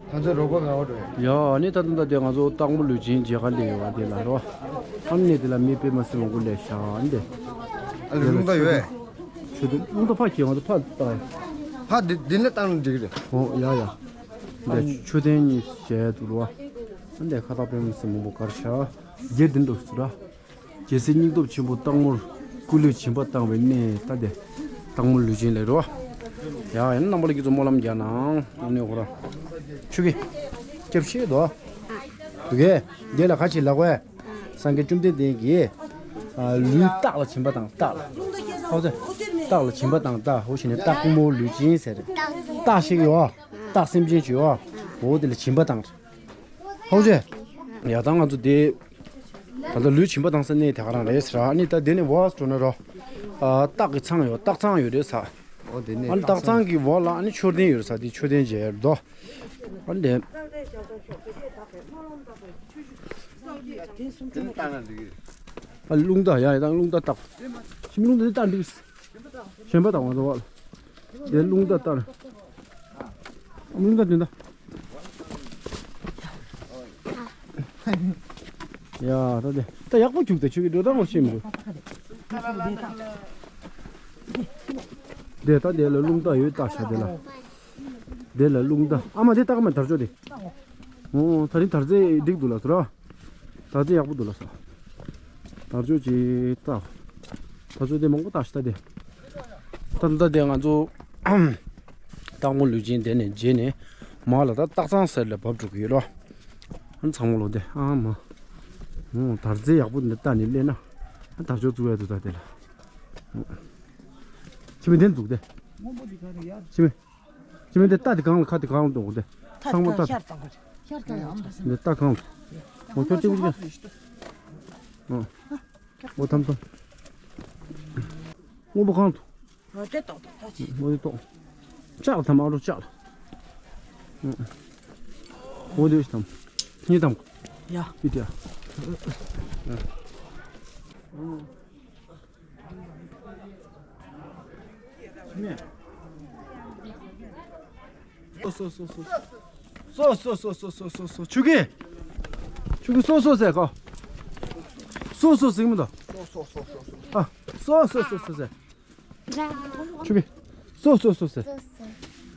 ང་ཚོ་རོགས་པ་ག་བ་འགྲོ་ཡ། ཡ་ཨ་ནི་ད་ལྟ་ད་དེ་ང་ཚོ་སྟག་མོ་ལུས་སྦྱིན་མཇལ་ཁ་སླེབས་ཡོད་བ་དེ་ལ་རོ། ཨ་ནི་དེ་ལ་མི་དཔེ་མ་སྲིད་མང་པོ་སླེབས་ཤག་ཨ་ནི་དེ། ཨ་ལས་རླུང་རྟ་ཡོད་པས། མཆོད་རྟེན་རླུང་རྟ་ཕར་འཁྱེར་ང་ཚོ་ཕར་བཏང་། ཕར་འདི་འདི་ནས་བཏང་ན་འགྲིག་གི་རེད། ཨོ་ཡ་ཡ། འདི་མཆོད་རྟེན་གཉིས་བྱས་འདུག་རོ། ཨ་ནི་ཁ་བཏགས་དཔེ་མི་སྲིད་མང་པོ་དཀར་ཤག་རྒྱས་འདི་འདུག་ཟེར་ར། རྒྱལ་སྲས་སྙིང་སྟོབས་ཆེན་པོ་སྟག་མོར་སྐུ་ལུས་སྦྱིན་པ་བཏང་བའི་གནས་ད་དེ་སྟག་མོ་ལུས་སྦྱིན་ལས་རོ། ཡ་ཡང་རྣམ་པ་ལ་ཁྱེད་ཚོ་སྨོན་ལམ་རྒྱག་ནའང་ཨ་ནི་ཧོ་ར། ཆུ་གི་སྐྱབས་ཤེས་དོ། དུ་གེ། རྒྱལ་ལ་ཁ་ཆེ་ལགས་བས། སངས་རྒྱས་བཅོམ་ལྡན་འདས་ཀྱིས། ལུས་སྟག་ལ་སྦྱིན་པ་བཏང་སྟག་ལ། ཧོ་ཚེ། སྟག་ལ་སྦྱིན་པ་བཏང་སྟག་ཧོ་ཞེས་ནས་སྟག་མོ་ལུས་སྦྱིན་ཟེར། སྟག་ཞིག་ཡོད། སྟག་སེམས་ཅན་ཅིག་ཡོད། འོ་དེ་ལ་སྦྱིན་པ་བཏང་། ཧོ་ཚེ། ཡ་ད་ང་ཚོ་དེ། ད་ལྟ་ལུས་སྦྱིན་པ་བཏང་ས་གནས་དེ་ག་རང་རེད་ཟེར་ཨ་ནི་ད་དེ་ནས་བ་འགྲོ་ན་རོ། ཨ་སྟག་གི་ཚང་ཡོད་སྟག་ཚང་ཡོད་རེད་ས། ཨོ་དེ་ནས་ཨ་ནི་སྟག་ཚང་གི་བ་ལ་ཨ་ནི་མཆོད་རྟེན་ཡོད་རེད་ས་དེ་མཆོད་རྟེན་མཇལ་རེད་དོ། ཨ་ནི་དེ། དེ་ནས་བཏང་ན་འགྲིག་གི་རེད། ཨ་རླུང་རྟ་ཡ་ཡ་ད་རླུང་རྟ་སྟག་ཤིང་རླུང་རྟ་དེ་སྟག་འགྲིག་གཞན་པ་དང་ང་ཚོ་བ་ལ། དེ་རླུང་རྟ་ལྟར། རླུང་རྟ་དེ་འདྲ། ཡ་ད་དེ་ད་ཡག་པོ་བྱུག་ད་ཆུ་གི་འགྲོ་སྟངས་ཤེས་མི་འདུག་དེ་ད་དེ་ལ་རླུང་རྟ་ཡོད་ད་ཤ་དེ་ལ། དེ་ལ་རླུང་རྟ་ཨ་མ་དེ་ལྟ་ག་མ་དར་ལྕོག་དེ། ཨོ་ད་རིང་དར་རྫས་འགྲིག་འདུག་ལ་ཟེར་ར། དར་རྫས་ཡག་པོ་འདུག་ལ་ཟེར། དར་ལྕོག་ཅིག་བཏགས། དར་ལྕོག་དེ་མང་པོ་བཏགས་ཤི་ད་དེ། ད་ལྟ་དེ་ང་ཚོ་སྟག་མོ་ལུས་སྦྱིན་དེ་ནས་རྗེས་ནས་མར་ལ་ད་སྟག་ཚང་ཟེར་ལ་བབས་འགྲོ་གི་ཡོད་ལོ། ཨ་ཚང་མ་ལོ་དེ་ཨ་མ། ཨོ་དར་རྫས་ཡག་པོ་འདི་བཏགས་ནས་སླེབས་ན། ཨ་དར་ལྕོག་བཙུགས་ཡ་འདུག་ད་དེ་ལ། ཕྱི་མི་དེ་འཛུགས་དེ། ཕྱི་མི། ཅི་མིན་དེ་རྟ་དེ་གང་ལ་ཁ་དེ་གང་ལ་གཏོང་དགོས་དེ། ཚང་མ་རྟ་དེ། ཤར་དང་གོ། ཤར་དང་ཡང་འདྲ་སེ། འདི་རྟ་གང་ལ། འོ་ཁྱོད་གཅིག་པུ་གཅིག་ཨ། འོ་ཐམ་ཐམ། སྔོན་པོ་གང་ལ། འོ་དེ་ཏོག་ཏོག་ཏོག་ཅིག་འོ་དེ་ཏོག་ལྕགས་ལ་ཐམ་ཨ་རོ་ལྕགས་ལ། འོ་དེ་ཐམ། གཉིས་ཐམ། ཡ། ཨི་ཏི་ཡ། སོ་སོ་སོ་སོ། སོ་སོ་སོ་སོ་སོ་སོ། ཆུ་གི་ཆུ་གི་སོ་སོ་ཟེར་གོ། སོ་སོ་ཟིག་མི་འདུག་ཨ། སོ་སོ་སོ་སོ་ཟེར། ཆུ་བི། སོ་སོ་སོ་ཟེར།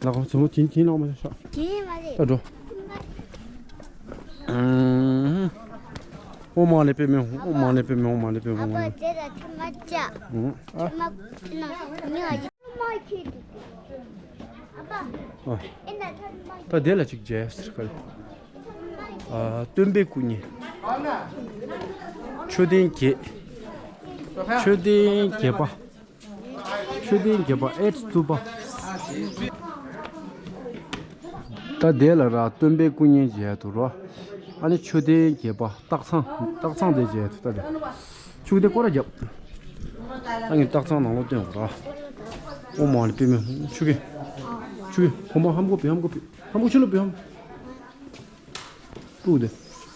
ལ་ཁོ་ཚོ་མོ་ཐིན་ཐིན་ལོག་མ་ཤོག་དེ་མ་རེད། ཨ་འགྲོ། ཨོ་མ་ལེ་པེ་མེ་ཧོ། ཨོ་མ་ལེ་པེ་མེ་ཧོ། མ་ལེ་པེ་མེ་ཧོ། ཨ་པ་དེ་ལ་ཐི་མ་ཅག་ཨ། ཐི་མ་ན་མི་ཨ་ཡི་མ་ཁྱེད་དེ། ཨ་པ། ཨ། ཨེ་ན་ཐི་མ། ད་དེ་ལ་ཅིག་རྗེས་ཟེར་ག་རེ། ཨ། སྟོན་པའི་སྐུ་བརྙན། མཆོད་རྟེན་བརྒྱད། མཆོད་རྟེན་བརྒྱད་པ། མཆོད་རྟེན་བརྒྱད་པ་ཨེ་ཙུ་པ། ད་དེ་ལ་ར་སྟོན་པའི་སྐུ་བརྙན་མཇལ་དུ་ར། ཨ་ནི་མཆོད་རྟེན་བརྒྱད་པ་སྟག་ཚང་། སྟག་ཚང་དེ་མཇལ་དུ་ད་དེ། ཆུ་དེ་སྐོར་ར་རྒྱབ། ད་ངས་སྟག་ཚང་ནང་ལོགས་སྟོན་དགོས་ར། ཨོ་མ་ལེ་པེ་མེ་ཧོ། ཆུ་གི། ཆུ་གི་ཧོ་མ་ཧམ་གོ་པི་ཧམ་གོ་པི་ཧམ་གོ་ཆུ་ལོ་པི་ཧམ། སྤུ་དེ།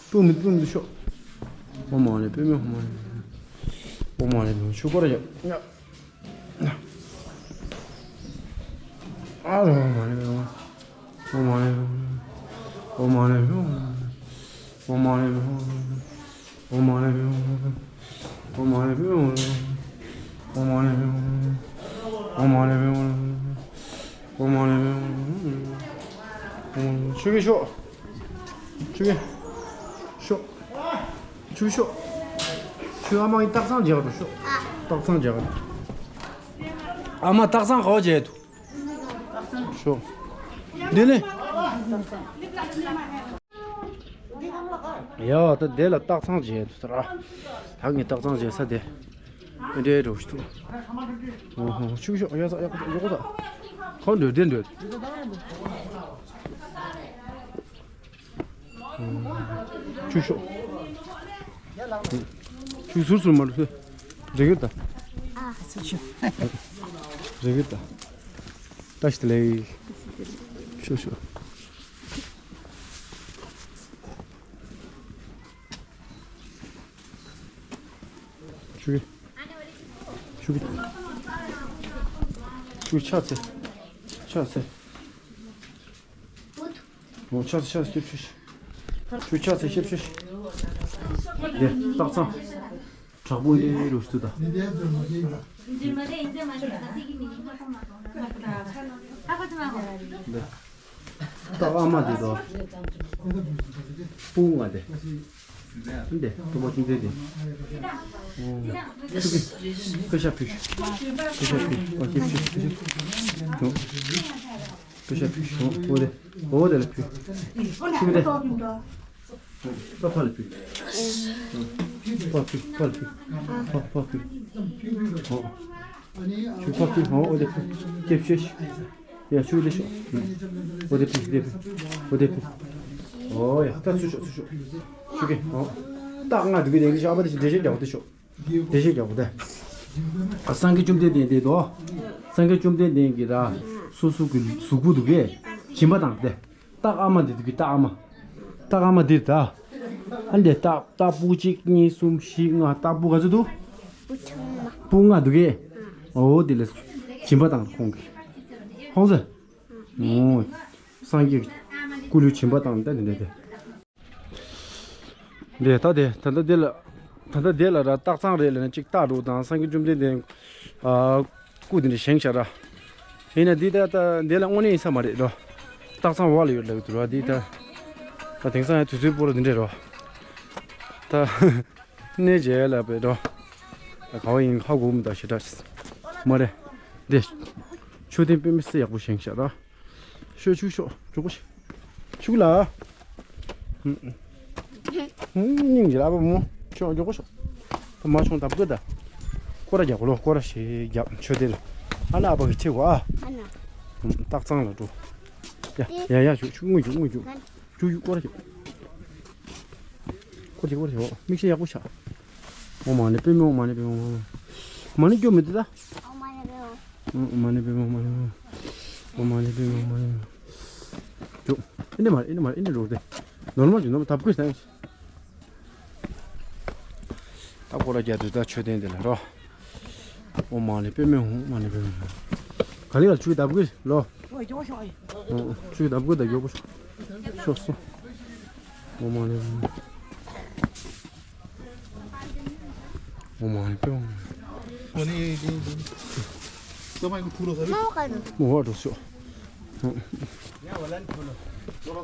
སྤུ་མི་སྤུ་མི་ཤོག་ཨོ་མ་ལེ་པེ་མེ་ཧོ་མ་ལེ། ཨོ་མ་ལེ་པེ་མེ་ཆུ་སྐོར་ར་རྒྱབ། ཨ་རོ་མ་ལེ་པེ་མེ། ཨོ་མ་ལེ་པེ་མེ། ཨོ་མ་ལེ་པེ་མེ། ཨོ་མ་ལེ་པེ་མེ། ཨོ་མ་ལེ་པེ་མེ། ཨོ་མ་ལེ་པེ་མེ། ཨོ་མ་ལེ་པེ་མེ། ཆུ་གི་ཤོག་ཆུ་གི་ཤོག་ཆུ་གི་ཤོག་ཆུ་ཨ་མ་ཡི་སྟག་ཚང་མཇལ་ག་འགྲོ་ཤོག་སྟག་ཚང་མཇལ་ག་འགྲོ། ཨ་མ་སྟག་ཚང་ག་བ་མཇལ་འདུག་ཤོག་འདི་ནི། ཡ་ད་དེ་ལ་སྟག་ཚང་མཇལ་འདུག་ཟེར་ཨ། ད་ངས་སྟག་ཚང་མཇལ་ས་དེ། ཨེ་འདྲའི་འགྲོ་ཤི་ཐུག་ཨོ་ཧོ་ཆུ་ཤོག་ཡ་ས་ཡ་ཡོ་གོ་ས། ཁོ་འདོད་དེ་འདོད། ཆུ་ཤོག་ཆུ་ཟུར་ཟུར་མ་འགྲོ། རེ་གི་ད། རེ་གི་ད། ཏ་ཤི་ལེ། ཤོག་ཤོག་ཆུ་གི་ཆུ་གི་ཆུ་གི་ཆ་ཚེ། ཆ་ཚེ། ཨོ་ཆ་ཚེ་ཆ་ཚེ་ཤེབ་ཤེ་ཤེ། ཆུ་ཆ་ཚེ་ཤེབ་ཤེ་ཤེ། དེ་སྟག་ཚང་། དྲག་པོ་འདི་རུ་སྟུ་ད། འདི། སྟག་ཨ་མ་འདི་དོ། སྤུ་ང་དེ། འདི་ཐུབ་པ་ཅུང་ཚེ་དེ། ཨོ། ཆུ་གི་ཁ་ཤ་ཕུད། ཁ་ཤ་ཕུད། ཨོ་ཁྱེད་ཕུད་ཕུད། ཨོ། ཁ་ཤ་ཕུད། ཨོ་དེ། ཨོ་དེ་ལ་ཕུད། ཆུ་གི་དེ། ཕ་ཕ་ལ་ཕུལ། ཕ་ཕུལ་ཕ་ལ་ཕུལ། ཕ་ཕ་ཕུལ། ཧོ། ཆུ་ཕ་ཕུལ་ཧོ། འོ་དེ་ཕུལ། ཀེབ་ཤེས། ཡ་ཆུ་དེ་ཤོག་འོ་དེ་ཕུལ་དེ་ཕུལ། འོ་དེ་ཕུལ། ཨོ་ཡ་ད་ཚུར་ཤོག་ཚུར་ཤོག་ཆུ་གི་ཧོ། སྟག་ང་འདུག་གི་དེ་གི་ཤ་བ་དེ་ཞིག་འདྲེ་ཤེས་རྒྱག་དེ་ཤོག་འདྲེ་ཤེས་རྒྱག་དེ། སངས་རྒྱས་བཅོམ་ལྡན་འདས་དེ་དོ། སངས་རྒྱས་བཅོམ་ལྡན་འདས་ཀྱི་ར། སོ་སོ་གི་གཟུགས་པོ་འདུག་གི་སྦྱིན་པ་བཏང་སྟེ། སྟག་ཨ་མ་འདི་འདུག་གི་སྟག་ཨ་མ། སྟག་ཨ་མ་འདིར་ད། ཨ་འདི་སྟག་སྟག་སྤུ་གཅིག་གཉིས་གསུམ་བཞི་ལྔ་སྟག་སྤུ་ག་ཚོད་འདུག་སྤུ་ལྔ་འདུག་གི་འོ་དེ་ལས། སྦྱིན་པ་བཏང་ཁོང་གི་ཧོང་ཟེར། ཨོ། སངས་རྒྱས་སྐུ་ལུས་སྦྱིན་པ་བཏང་ད་འདི་འདྲ་དེ། འདི་ད་དེ་ད་ལྟ་འདི་ལ། ད་ལྟ་འདི་ལ་ར་སྟག་ཚང་རེད་ལབ་ན་གཅིག་སྟག་འགྲོ་དང་སངས་རྒྱས་བཅོམ་ལྡན་འདས། ཨ། སྐུ་འདི་འདྲ་བཞེངས་ཤག་ར། ཡིན་ན་འདི་ད་ལྟ་འདི་ལ་དངོས་གནས་ཡིན་ས་མ་རེད་ར། སྟག་ཚང་འོག་ལ་ཡོད་ལབ་འདུག་ར་འདི་ད། ད་དེང་སང་ཡང་དུས་ཚོད་སྤོ་ར་འདི་འདྲ་ར། ད། གནས་མཇལ་ལ་བས་འགྲོ། ག་བ་ཡིན་ཧ་གོ་མི་འདུག་ཞེ་དྲག་མ་རེད། འདི། མཆོད་རྟེན་དཔེ་མི་སྲིད་ཡག་པོ་བཞེངས་ཤག་ར། ཤོད་ཆུ་ཤོག་ཇོ་བོ་ཤི། ཆུ་ལ། སྙིང་རྗེ་ལ་ཨ་ཕ་མོ་ཤོག་ཇོ་བོ་ཤོག་ད་མ་ཆུང་ད་བུ་ད། སྐོར་ར་རྒྱག་གོ་ལོ་སྐོར་ར་ཞེ་རྒྱག་མཆོད་རྟེན་ལ། ཨ་ན་ཨ་ཕ་གི་ཆེ་གོ་ཨ། སྟག་ཚང་ལ་འགྲོ། ཡ་ཡ་ཡ་ཆུ་ཆུ་དངུལ་ཆུ་དངུལ་ཆུ། ཆུ་ཆུ་སྐོར་ར་ཞོག་སྐོར་ཅིག་སྐོར་ཅིག་འོ་མིག་ཤེལ་ཡག་པོ་ཤག་ཨོ་མ་ཎི་པདྨེ་ཧཱུྃ། མ་ཎི་པདྨེ་ཧཱུྃ། མ་ཎི་སྐྱོ་མི་འདུག་ད། ཨོ་མ་ཎི་པདྨེ་ཧཱུྃ། ཨོ་མ་ཎི་པདྨེ་ཧཱུྃ། ཨོ་མ་ཎི་པདྨེ་ཧཱུྃ། ཨོ་མ་ཎི་པདྨེ་ཧཱུྃ། ཨོ་མ་ཎི་པདྨེ་ཧཱུྃ། ཇོ། ཨེ་འདྲ་མ་རེད། ཨེ་འདྲ་མ་རེད། ཨེ་འདྲ་རེད། ནོར་མལ་གྱི་ནོར་མལ་ཐབས་བཀོད་བཏང་། ད་སྐོར་ར་རྒྱག་དུས་ད་མཆོད་རྟེན་འདི་ལ་རོ། ཨོ་མ་ཎི་པདྨེ་ཧཱུྃ། མ་ཎི་པདྨེ་ཧཱུྃ། ག་ལེ་ག་ལེ་ཆུ་གི་ཐབས་བཀོད་ལོ། ཨོ་ཆུ་གི་ཐབས་བཀོད་ད་མགྱོགས་པོ་ཤོག་སོང་། ཨོ་མ་ཎི་པདྨེ་ཧཱུྃ། ཨོཾ་མ་ཎི་པདྨེ་ཧཱུྃ། ཨོཾ་མ་ཎི་པདྨེ་ཧཱུྃ། མོ་བ་འགྲོ་ཤོག་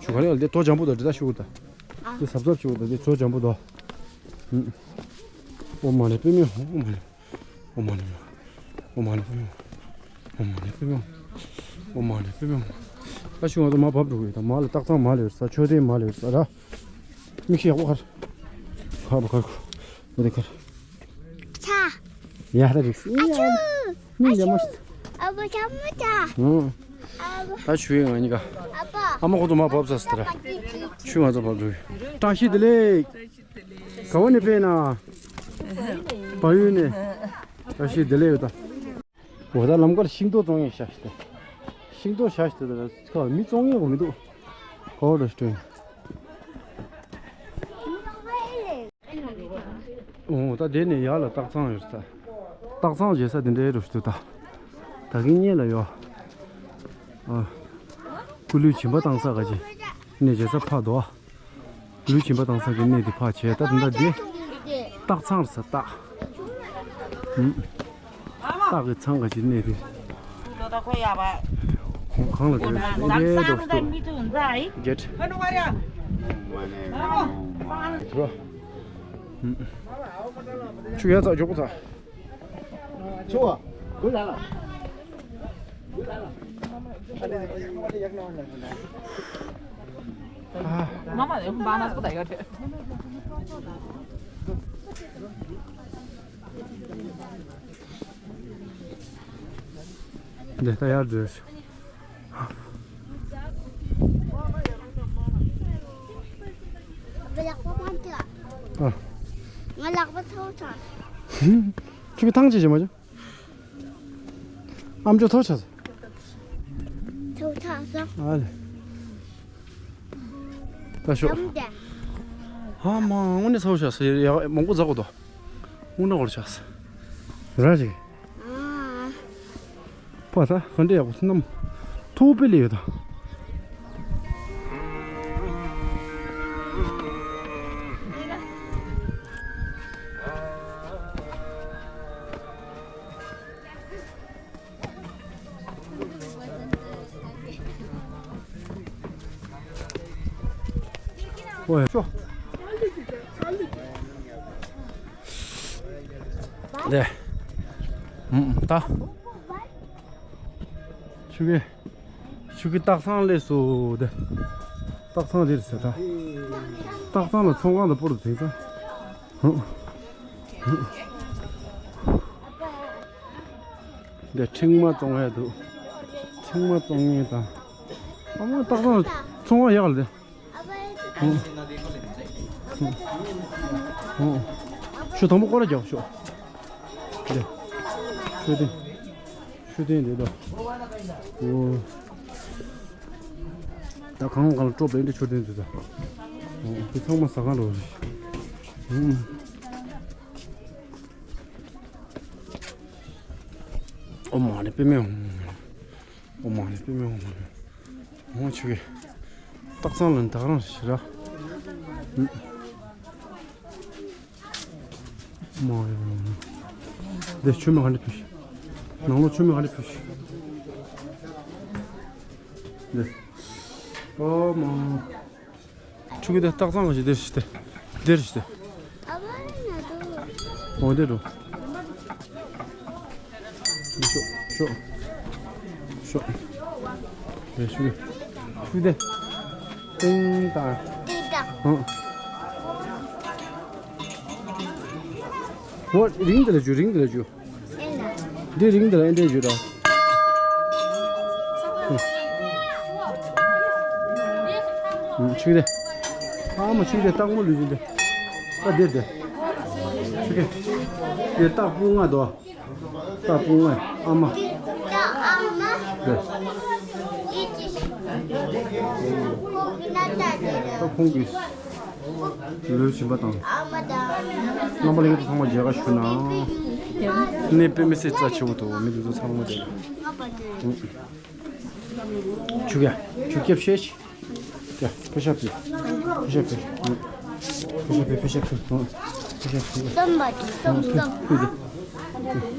ཆུ་ག་ལེ་ལ་དེ་ཏོ་ཇམ་པོ་དང་འདི་ད་ཤུ་གུ་ད། ཨ། འདི་ཟབ་ཟབ་ཆུ་གུ་ད་འདི་ཏོ་ཇམ་པོ་ད། ཨོཾ་མ་ཎི་པདྨེ་ཧཱུྃ། ཨོཾ་མ་ཎི། ཨོཾ་མ་ཎི་པདྨེ་ཧཱུྃ། ཨོཾ་མ་ཎི་པདྨེ་ཧཱུྃ། ཨོཾ་མ་ཎི་པདྨེ་ཧཱུྃ། ད་ཤུ་གུ་ང་ཚོ་མ་བབས་འགྲོ་གི་ཡོད་ད། མ་ལ་སྟག་ཚང་མ་ལ་ཡོད་ས། མཆོད་རྟེན་མ་ལ་ཡོད་ས་ར། མིག་ཤེལ་ཡག་པོ་ཁར། ཁར་བ་ཁར་ཁུ། མི་དེ་ཁར། ཆ། ཡ་ད་རིགས། ཨ་ཆུ། མི་ཡ་མ། ཨ་བ་ཆ་མ་ཆ། ཨུ། ཨ་བ། ད་ཆུ་ཡི་ང་གཉིས་ཀ། ཨ་བ། ཨ་མ་ཁོ་ཚོ་མ་བབས་ས་སི་ཏི་ར། ཆུ་ང་ཚོ་བབས་འགྲོ་གི། བཀྲ་ཤིས་བདེ་ལེགས། ག་བ་ནས་ཕེབས་ན། བལ་ཡུལ་ནས། བཀྲ་ཤིས་བདེ་ལེགས་ཡོད་ད། འོ་ད་ལམ་ཁར་ཤིང་ཏོག་བཙོང་ཡས་བཞག་ཤི་ཏེ། ཤིང་ཏོག་བཞག་ཤི་ཏེ་ད་ཁ་མི་བཙོང་ཡས་གོ་མི་འདུག་ག་བ་རེ་སྟོན། འོ་ད་དེ་ནས་ཡར་ལ་སྟག་ཚང་ཡོད་ས། སྟག་ཚང་བྱེད་ས་དེ་འདྲའི་རུ་ཞིག་འདུག་ད། ད་གིན་སྔོན་ལ་ཡོད། ཨ། སྐུ་ལུས་སྦྱིན་པ་བཏང་ས་ག་ཅི། ནས་བྱེད་ས་ཕར་འདུག་ལུས་སྦྱིན་པ་བཏང་ས་གི་གནས་དེ་ཕར་བྱས། ད་དེ་འདྲ་དེ། སྟག་ཚང་རེད་ས་སྟག་ཧུམ། སྟག་གི་ཚང་ག་ཅི་གནས་དེ། གང་ལ་དེ་རེད་འདྲའི་འགྲོ་སྟོ། རྒྱལ་ཁྲི། ཧུམ། ཆུ་ཡ་ཚ་མགྱོགས་པོ་ཚ། ཆུ་བ། གུ་ལ་ལ། མ་མ་ལས་ཁུངས་པ་ན་སོ་ད་ཡོད་རེད། འདི་ལྟ་ཡར་འགྲོས། ང་ལག་པ་མ་འདུག་ཨ། ང་ལག་པ་ཚོ་ཚང་། ཁྱོད་ཀྱི་ཐང་ཆད་ཆད་མ་བྱུང་། ཨམ་ཅོག་ཐོག་ཆགས་སོང་། ཐོག་ཆགས་སོང་། ཨ་ལེ། ད་ཤོག་ཨ་མ་དངོས་གནས་ཚ་བོ་ཆགས་སོང་། ཡ་མང་པོ་འཛག་གོ་དོ། དངོས་གནས་འོར་ཆགས་སོང་། ར་ཞིག་ཨ། པ་ད་ག་འདྲ་ཡག་པོ་སྣམ། ཐོག་པེ་ལེ་ཡོད་ད། ཨོ་ཡ་ཤོ། ལེ། ཨུམ་ད། ཆུ་གི། ཆུ་གི་སྟག་ཚང་ལས་སོ་དེ། སྟག་ཚང་དེ་རེད་ཟེར་ད། སྟག་ཚང་ལ་ཚོང་ཁང་དང་པོ་རུ་དེང་སང་། ཧུ། འདི་ཕྲེང་མ་བཙོང་ཡ་འདུག་ཕྲེང་མ་བཙོང་ངེས་དང་། ཨ་མ་སྟག་ཚང་ཚོང་བ་ཡག་ལ་དེ། ཧུ། ཧུ། ཧུ། ཆུ་དང་པོ་སྐོར་ར་རྒྱག་ཤོག་འདི། ཆུ་དེ། ཆུ་དེ་འདི་དོ། ཨོ། ད་གང་གང་ལ་སྤྲོ་པའི་འདི་ཆུ་དེ་འདི་དོ། ཨོ། འདི་ཚང་མ་ཟ་ཁང་རོ་རེད། ཧུ། ཨོཾ་མ་ཎི་པདྨེ་ཧཱུྃ། ཨོཾ་མ་ཎི་པདྨེ་ཧཱུྃ། ཨོཾ་ཆུ་གི། སྟག་ཚང་ལ་ནི་ད་ག་རང་ཞིག་ར། ཨོཾ་མ་ཎི། འདི་ཆུ་མིག་ག་འདྲ་ཕུལ་ཤི། ནང་ལོགས་ཆུ་མིག་ག་འདྲ་ཕུལ་ཤི། འདི། ཨོཾ་མ། ཆུ་གི་དེ་སྟག་ཚང་གི་ཞིག་དེར་ཞིག་དེ། དེར་ཞིག་དེ། ཨ་བ་ན་དོ། འོ་དེ་འགྲོ། ཤོག་ཤོག་ཤོག་དེ་ཆུ་གི། ཆུ་དེ། ཏིང་ཏང་། ཏིང་ཏང་། ཧང་། འོ་རིང་དེ་ལ་འཇུ། རིང་དེ་ལ་འཇུ། འདི་རིང་དེ་ལ་ཨེ་འདྲས་བརྗོད་དོ། ཆིག་དེ། ཨ་མ་ཆིག་དེ་སྟག་མོ་ལུས་ཀྱི་འདི། ཨ་འདིར་དེ། ཆིག་གེ། འདི་སྟག་སྤུ་ལྔ་དོ། སྟག་སྤུ་ལྔ་ཨ་མ། འདི། ད་ཁོང་གིས། ལུས་སྦྱིན་པ་དང་། རྣམ་པ་ལྷན་རྒྱས་ཚང་མ་མཇལ་ཁ་ཞུ་ན། གནས་དཔེ་མི་སྲིད་རྩ་ཆེ་བོ་འདུག་མི་འདི་ཚོ་ཚང་མ་དེ། ཆུ་ཡ། ཆུ་སྐྱབས་ཤེས། ཡ། ཕེ་ཤ་ཕེ། ཕེ་ཤ་ཕེ། ཕེ་ཤ་ཕེ། ཕེ་ཤ་ཕེ། རྩོམ་པ་དེ་རྩོམ་རྩོམ། ཕུད་དེ།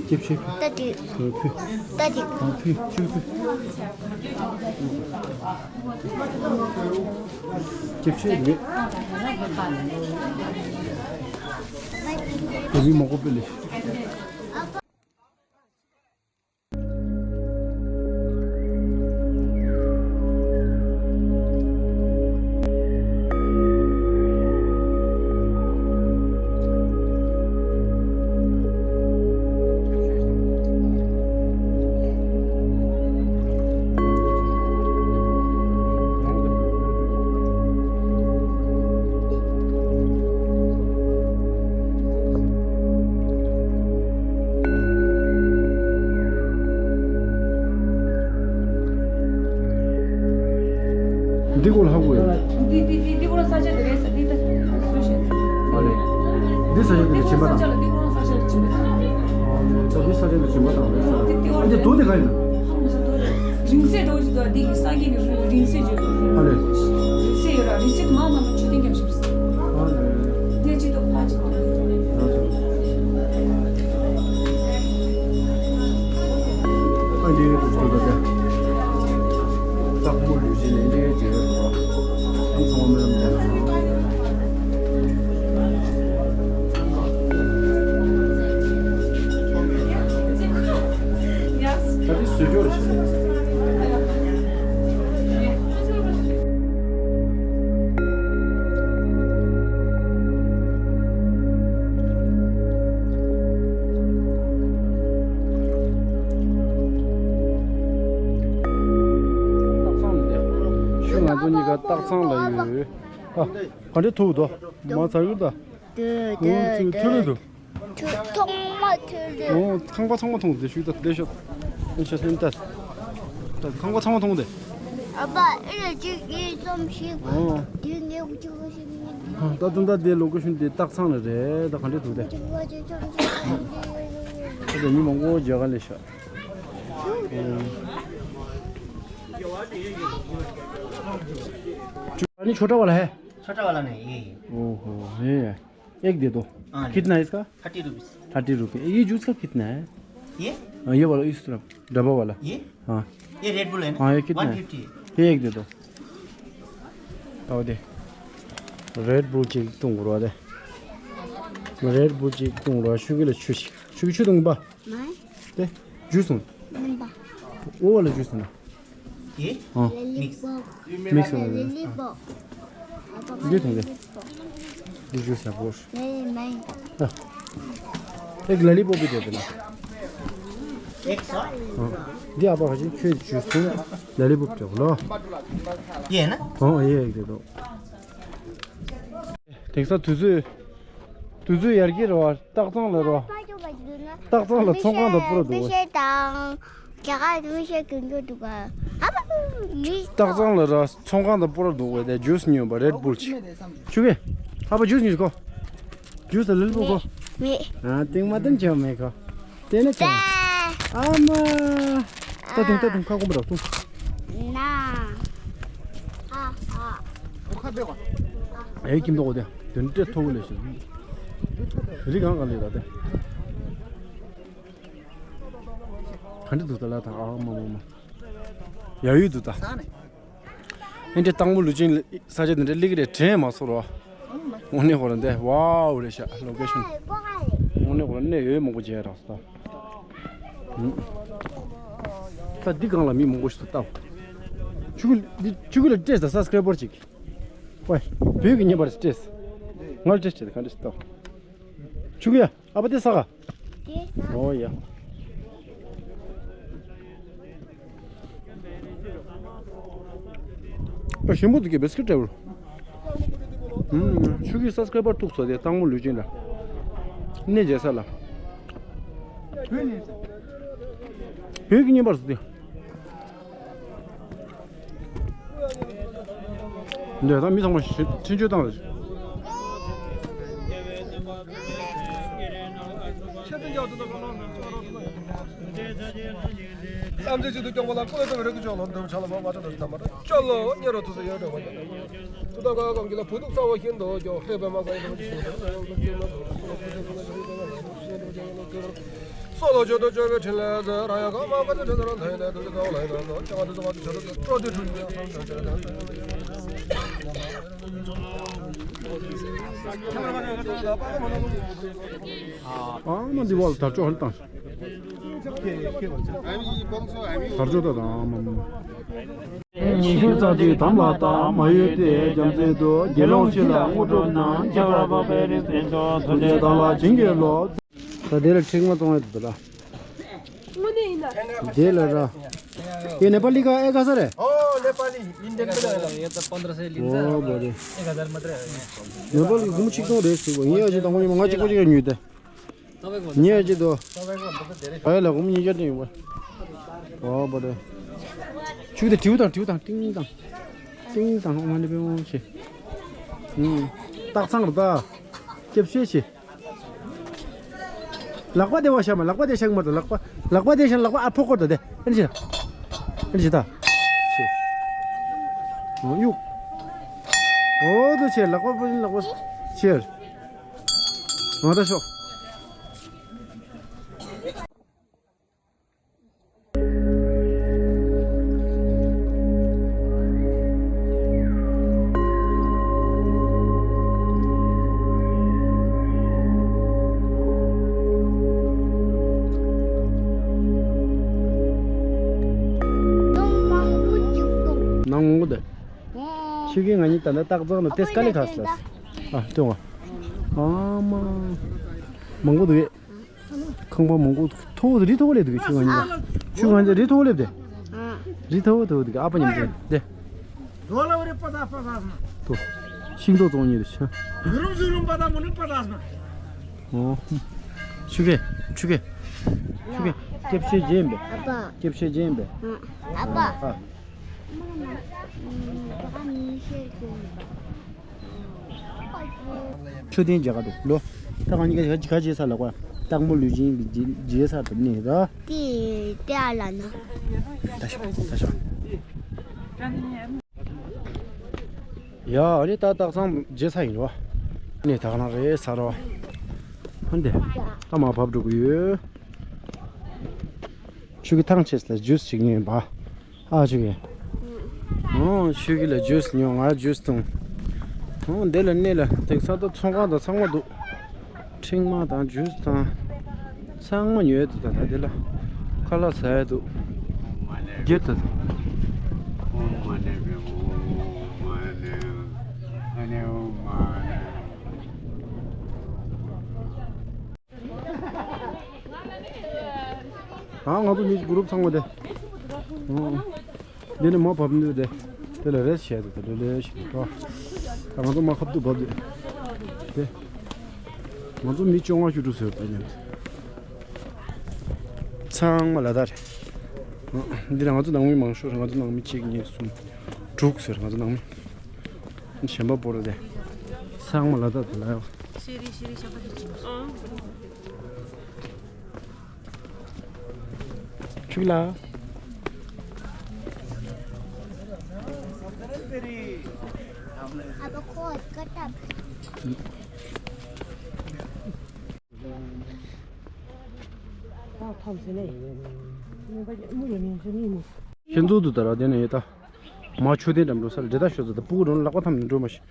སྐྱིབས་ཆེ་ཕུད། ད་དེ། ཕུད། ད་དེ། ཕུད་ཆུ་ཕུད། སྐྱིབས་ཆེ་མེད། དེ་མི་མང་པོ་ཕུད་ལེ། འདི་སྐོར་ལ་ཧ་གོ་ཡོད། འདི་འདི་འདི་འདི་སྐོར་ལ་ས་ཆ་འདི་རེད་ས། འདི་ད་སུ་ཤེས། ཨ་ལེ། འདི་ས་ཆ་འདི་ལ་སྦྱིན་པ་དང་། འདི་སྐོར་ལ་ས་ཆ་ལ་སྦྱིན་པ་དང་། ཨ་ལེ། ད་འདི་ས་ཆ་ལ་སྦྱིན་པ་དང་རེད་ས། འདི་འདི་སྐོར་ལ་འདི་རྡོ་འདི་ག་ཡིན་ན། རིང་བསྲེལ་འདྲ་བོ་ཞིག་འདུག་འདི་གི་ས་དཀྱིལ་གྱི་རིང་བསྲེལ་ཅིག་འདུག་ཨ་ལེ། རིང་བསྲེལ་ཡོད་ར། རིང་བསྲེལ་དུ་མ་མ་མཆོད་རྟེན་རྒྱབ་ཞིག་རེད། ཨ་ལེ། དེ་ཅི་ཏོག་ཕ་ཅིག་གོ། ཨ་འདི་ཏོག་ཏོག་ཏོག་ཏོག་སྟག་མོ་ལུས་སྦྱིན་ལས་འདྲའི་རྗེས་རབ་ཨང་ཚང་མ་མེད་ལ་མེད་ལ། ད་དེ་བཟོས་སྦྱོར་རེད་ཤག་སྟག་ཚང་ལ་བསྡད། ཤུལ་ང་ཚོ་གཉིས་ཀ་སྟག་ཚང་ལ་ཡོད། ཨ། ག་འདྲ་ཐུག་འདུག་མ་ཚར་གི་ད། འདི་འདི་འདི། ཐུག་ལེ་འདུག་ཐོག་མ་ཐོན་ལེ། ཨོ། ཁང་པ་ཚང་མ་མཐོང་དེ་ཤུགས་ད་ལེ་ཤོད། ལེ་ཤོད་སེམས་ད། ད་ཁང་པ་ཚང་མ་མཐོང་དེ། ཨ་ཕ་ཨེ་ལ་ཅིག་ཡིན་ཙམ་ཞིག་ཨོ། དེ་ངས་ཅིག་ཞིག་ད་དུང་ད་དེ་ལོ་ཀེ་ཤོན་དེ་སྟག་ཚང་ལ་རེད། ད་ག་འདྲ་འདུག་དེ། ད་དེ་མི་མང་པོ་མཇལ་ག་ལེ་ཤ། ཨ་ནི་ཆོ་གྲྭ་བ་ལ་ཧེ། छोटा वाला नहीं, ये, ये। ओहो, ये है। एक दे दो। हाँ, ले। कितना है इसका? Thirty rupees. थर्टी रुपये। ये जूस का कितना है? ये? हाँ, ये वाला, इस तरफ, डब्बा वाला। ये? हाँ। ये रेड बुल है ना? हाँ, ये कितना है? वन फिफ्टी है। ये एक दे दो। आओ दे। रेड बुल ཅིག་འཐུང་རོགས་དེ། རེད་བུལ་ཅིག་འཐུང་རོགས། ཤུ་གུ་ལ་ཆུ་ཞིག་ཤུ་གུ་ཆུ་འཐུང་པ། མ། དེ། ཇུས་འཐུང་། མིན་པ། ཨོ་བ་ལ་ཇུས་འཐུང་ན། ये? हाँ। मिक्स। मिक्स हो गया। लॉलीपॉप। འདི་འཐུང་དེ། འདི་ཇུས་ཡག་པོ། नहीं, नहीं। एक लॉलीपॉप भी दे देना। एक सौ। हाँ। འདི་ཨ་ཕ་ཁ་ཅིག་ཁྱོད་ཇུས་འཐུང་། ལ་ལི་པོབ་སྤྲད་པ་ལོ། ये है ना? ཨོ་ཡེ་ཡེ་དེ་དོ། དེང་སང་དུས་ཚོད། དུས་ཚོད་ཡར་རྒྱས་རེད་བ། སྟག་ཚང་ལ་རེད་བ། སྟག་ཚང་ལ་ཚོང་ཁང་དང་པོ་ར་འདུག་བས། རྒྱ་གར་མི་ཤེས་ཀྱི་འགྱོ་འདུག་ག་ཨ་མ་མི། སྟག་ཚང་ལ་ར་ཚོང་ཁང་དང་པོ་ར་འདུག་བས། དེ་ཇུས་ཉོས་པ་རེད་བུལ་ཅིག་ཆུ་གེ་ཨ་ཕ་ཇུས་ཉོས་ཁོ། ཇུས་དང་ལིལ་བུ་ཁོ། མེད། ཨ་ཏིང་མ་ཏིང་ཆོ་མེད་ཁོ། དེ་ནི་ཆོ། ཨ་མ། ད་དུང་ད་དུང་ཁ་སྐོམ་པ་ར་ཏུང་། ན། ཨ་ཨ། ཨེ་ཁྱིམ་ཐོག་དེ་དོན་འབྲས་ཐོག་ལས་ཤིག་རི་གང་གང་ལས་ར་དེ། ག་འདྲ་འདུག་ད་ལ་ད་ཨ་མ་མ་མ། ཡ་ཡུལ་འདུག་ད། ཨེ་འདྲའི་སྟག་མོ་ལུས་སྦྱིན་ས་ཆ་དེ་འདྲ་སླེབས་ཀྱི་རེད་དྲན་མ་སོང་རོ། དངོས་གནས་ཁོ་རང་འདི་ཝའོ་རེད་ཤག་ལོ་ཀེ་ཤོན། དངོས་གནས་ཁོ་རང་གནས་ཡོད་མང་པོ་མཇལ་རག་སོང་ད། ད་འདི་སྒང་ལ་མི་མང་པོ་ཞིག་ཏུ་ལྟ། ཆུ་གུ་འདི་ཆུ་གུ་ལ་སྤྲད་ས་སབ་སི་ཀ་རའི་བར་ཅིག་ཝེ། བོད་ཀྱི་བརྙན་པར་སྤྲད། ང་ལ་སྤྲད་སྤྲད་ག་འདྲ་ཞིག་ལྟ། ཆུ་གུ་ཡ། ཨ་ཕ་དེ་ས་ག་འོ་ཡ། ཨ་ཞིམ་པོ་འདུག་གི་བིས་ཀིཊ་འདྲ་བོ། ཨུམ། ཆུ་གི་སབ་སི་ཀ་རའི་བར་ཐུག་སོང་དེ་སྟག་མོ་ལུས་སྦྱིན་ལ། གནས་མཇལ་ས་ལ། བོད་ཀྱི་བརྙན་པར་སུ་དེ། འདི་ད་མི་ཚང་མ་ཤི་འཕྲིན་བཅོལ་བཏང་རེད། ཐམས་ཅད་གཅིག་ཏུ་སྐྱོང་བ་ལ། ཀུན་ལ་བསྟོད་པའི་རིགས་ཀྱི་མཆོག་ལ། འདུ་བྱ་ལ་མ་མ་ཏྲ་དང་ཐ་མ་ར་ཅོ་ལོ་ཉེ་རུ་ཐུགས་སུ་ཡོད་འགྲོ་བ། ཐུགས་དམ་བསྐང་གི་ལ་བུ་ཐུག་ས་བ་ཤིན་ཏུ་སྐྱོ། ཧེ་བེ་མ་ག་ཡི་ལ་མ་ཅི་ཤིན་ཏུ་སྐྱོ། སོ་ལོ་བརྗོད་དུ་བརྗོད་པའི་ཕྲིན་ལས་མཛད། ར་ཡ་ག་མ་ག་ཚ་ཁྲ་ཚ་ར་ལྷ་ཡི་ལས་དུ་ཚ་ལ་ཡི་ལ་ཚ་ལ་ཅ་ག་དུ་ཚ་ག་དུ་ཆ་དུ་ཚ་ཏྲོ་དུ་ཁྲུ་ཉི་སང་ཆ་ཆ་ད། ཨ་མ་འདི་བ་ལ་དར་ལྕོག་ཧ་ལ་བཏང་། དར་ལྕོག་ད་དང་ཨ་མ་མ། ཉི་ཤུ་རྩ་གཅིག་དམ་ལ་བཏགས་མ་གཡོས་ཏེ། རྒྱལ་མཚན་དུ་དགེ་སློང་སྤྱི་ལ་དངོས་གྲུབ་གནང་། ཁྱད་པར་འཕགས་པའི་རིགས་ཅན་མཆོག་ཐུགས་རྗེ་བདག་ལ་བྱིན་གྱིས་རློབས། ད་དེ་ལ་ཁྲིག་མ་གཏོང་ཡ་འདུག་ད། དངོས་གནས་ཡིན་ན། དེ་ལ་ར། ये नेपाली का एक हजार है? ओ, नेपाली, इन्डियन पनि होइन। यो त पन्ध्र सय लिन्छ। ओ, बढे। एक हजार मात्रै हो यहाँ। नेपाली गुम छिक्दो रहेछ, यो चाहिँ त मैले मगाएको चाहिँ कसरी गर्नु त? तपाईँको भन्दा न्याय चाहिँ दो। तपाईँको भन्दा त धेरै छ। भाइ ल गुम नि जति भयो। ओ, बढे। छु त ठिउ त, ठिउ त, टिङ त। टिङ त, मैले पे मो छे। हम्म। ताक छाङ र त। के पे छे? ལག་པ་བདེ་བ་བཤམས། ལག་པ་བདེ་བཤམས་མ་གཏོགས། ལག་པ་ལག་པ་བདེ་བཤམས། ལག་པ་ཨ་ཕོ་ཀོར་ད་དེ། ཨན་ཅི། ཨན་ཅི་ད། ཨོ་ཡུ། ཨོ་དུ་ཆེ། ལག་པ་པོ་ཡིན། ལག་པ་ཆེ། ང་ད་ཤོག་ནང་ངོ་དེ། ཆུ་གི་ང་གཉིས་ད་ནི་སྟག་འཛག་ནི་ཏེ་སྐ་ལེ་ཁ་སི་ལ། ཨ་ལྟོས་ཨ་མ། མང་པོ་འདུག་མཁང་པ་མང་པོ་མཐོ་བོ་རི་མཐོ་བོ་ལས་འདུག་ཆུ་གང་ཡིན་ན། ཆུ་གང་ཡིན་ན་རི་མཐོ་བོ་ལས་བསྡད། རི་མཐོ་བོ་མཐོ་བོ་འདུག་ཨ་ཕ་ཉམས་ཆེན་བསྡད། ཏོ། ཤིང་ཏོག་བཙོང་ཉེ་རེ་ཤ། ཨོ། ཆུ་གེ། ཆུ་གེ། ཆུ་གེ། སྐྱེབ་ཤེས་རྗེན་པས། ཨ་ཕ། སྐྱེབ་ཤེས་རྗེན་པས། ཨ་ཕ། ཨ། མཆོད་རྟེན་མཇལ་ཁ་འདུག་ལོ། ད་གང་ཉིད་ཀ་ག་རྗེས་ས་ལ་གོ། སྟག་མོ་ལུས་སྦྱིན་གྱི་རྗེས་ས་དུ་ནི་ར། ཏི་ཏི་ཨ་ལ་ན། ད་ཤོག་ད་ཤོག་ཡ་ཨ་ནི་ད་སྟག་ཚང་རྗེས་ས་ཡིན་རོ། ནི་ད་ག་ན་རེད་ས་རོ། ཧན་དེ། ད་མ་བབས་འགྲོ་གི་ཡོད། ཆུ་གི་ཐང་ཆེས་ལ་ཇུས་ཅིག་ཉོས་པ། ཨ་ཆུ་གི། ཨོ་ཆུ་གི་ལ་ཇུས་ཉོ་ང་ཇུས་འཐུང་། ཨོ་འདི་ལ་གནས་ལ་དེང་སང་ད་ཚོང་ཁང་དང་ཚང་མ་འདུག་ཁྲིག་མ་དང་ཇུས་དང་། ཚང་མ་ཉོས་འདུག་ད་ད་འདི་ལ། ཁ་ལག་ཟ་ཡ་འདུག་རྒྱབ་ད། ཨ་ང་ཚོ་མི་གུ་རུབ་ཚང་མ་དེ། འདི་ནི་མ་བབས་འདུག་དེ། དེ་ལ་རེས་བྱས་འདུག་དེ་ལེ་ལེ་ཞིག་འདུག་ད་ང་ཚོ་མ་ཁབ་ཏུ་བབས་འདུག་དེ། ང་ཚོ་མི་བཅོ་ལྔ་བཅུ་དྲུག་ཟེར་བ་མཉམ་དུ། ཚང་མ་ལ་དར། འདི་ལ་ང་ཚོ་ནང་མི་མང་ཤོས་ང་ཚོ་ནང་མི་གཅིག་གཉིས་གསུམ་དྲུག་ཟེར་ང་ཚོ་ནང་མི། གཞན་པ་བོར་དེ། ཚང་མ་ལ་དར་དེ་ལ་ཡོད། ཆུག་ལ། ཁྱེད་ཚོ་དུ་ད་ར་དེ་ནས་ཡོད་ད། མ་ཆུ་དེ་འགྲམ་འགྲོ་ས་ལ་འདྲེ་ད་ཤོད་ཚོ་ད་སྤུ་གུ་འགྲོ་ན་ལག་པ་ཐམ་ནས་འགྲོ་མ་ཤེས།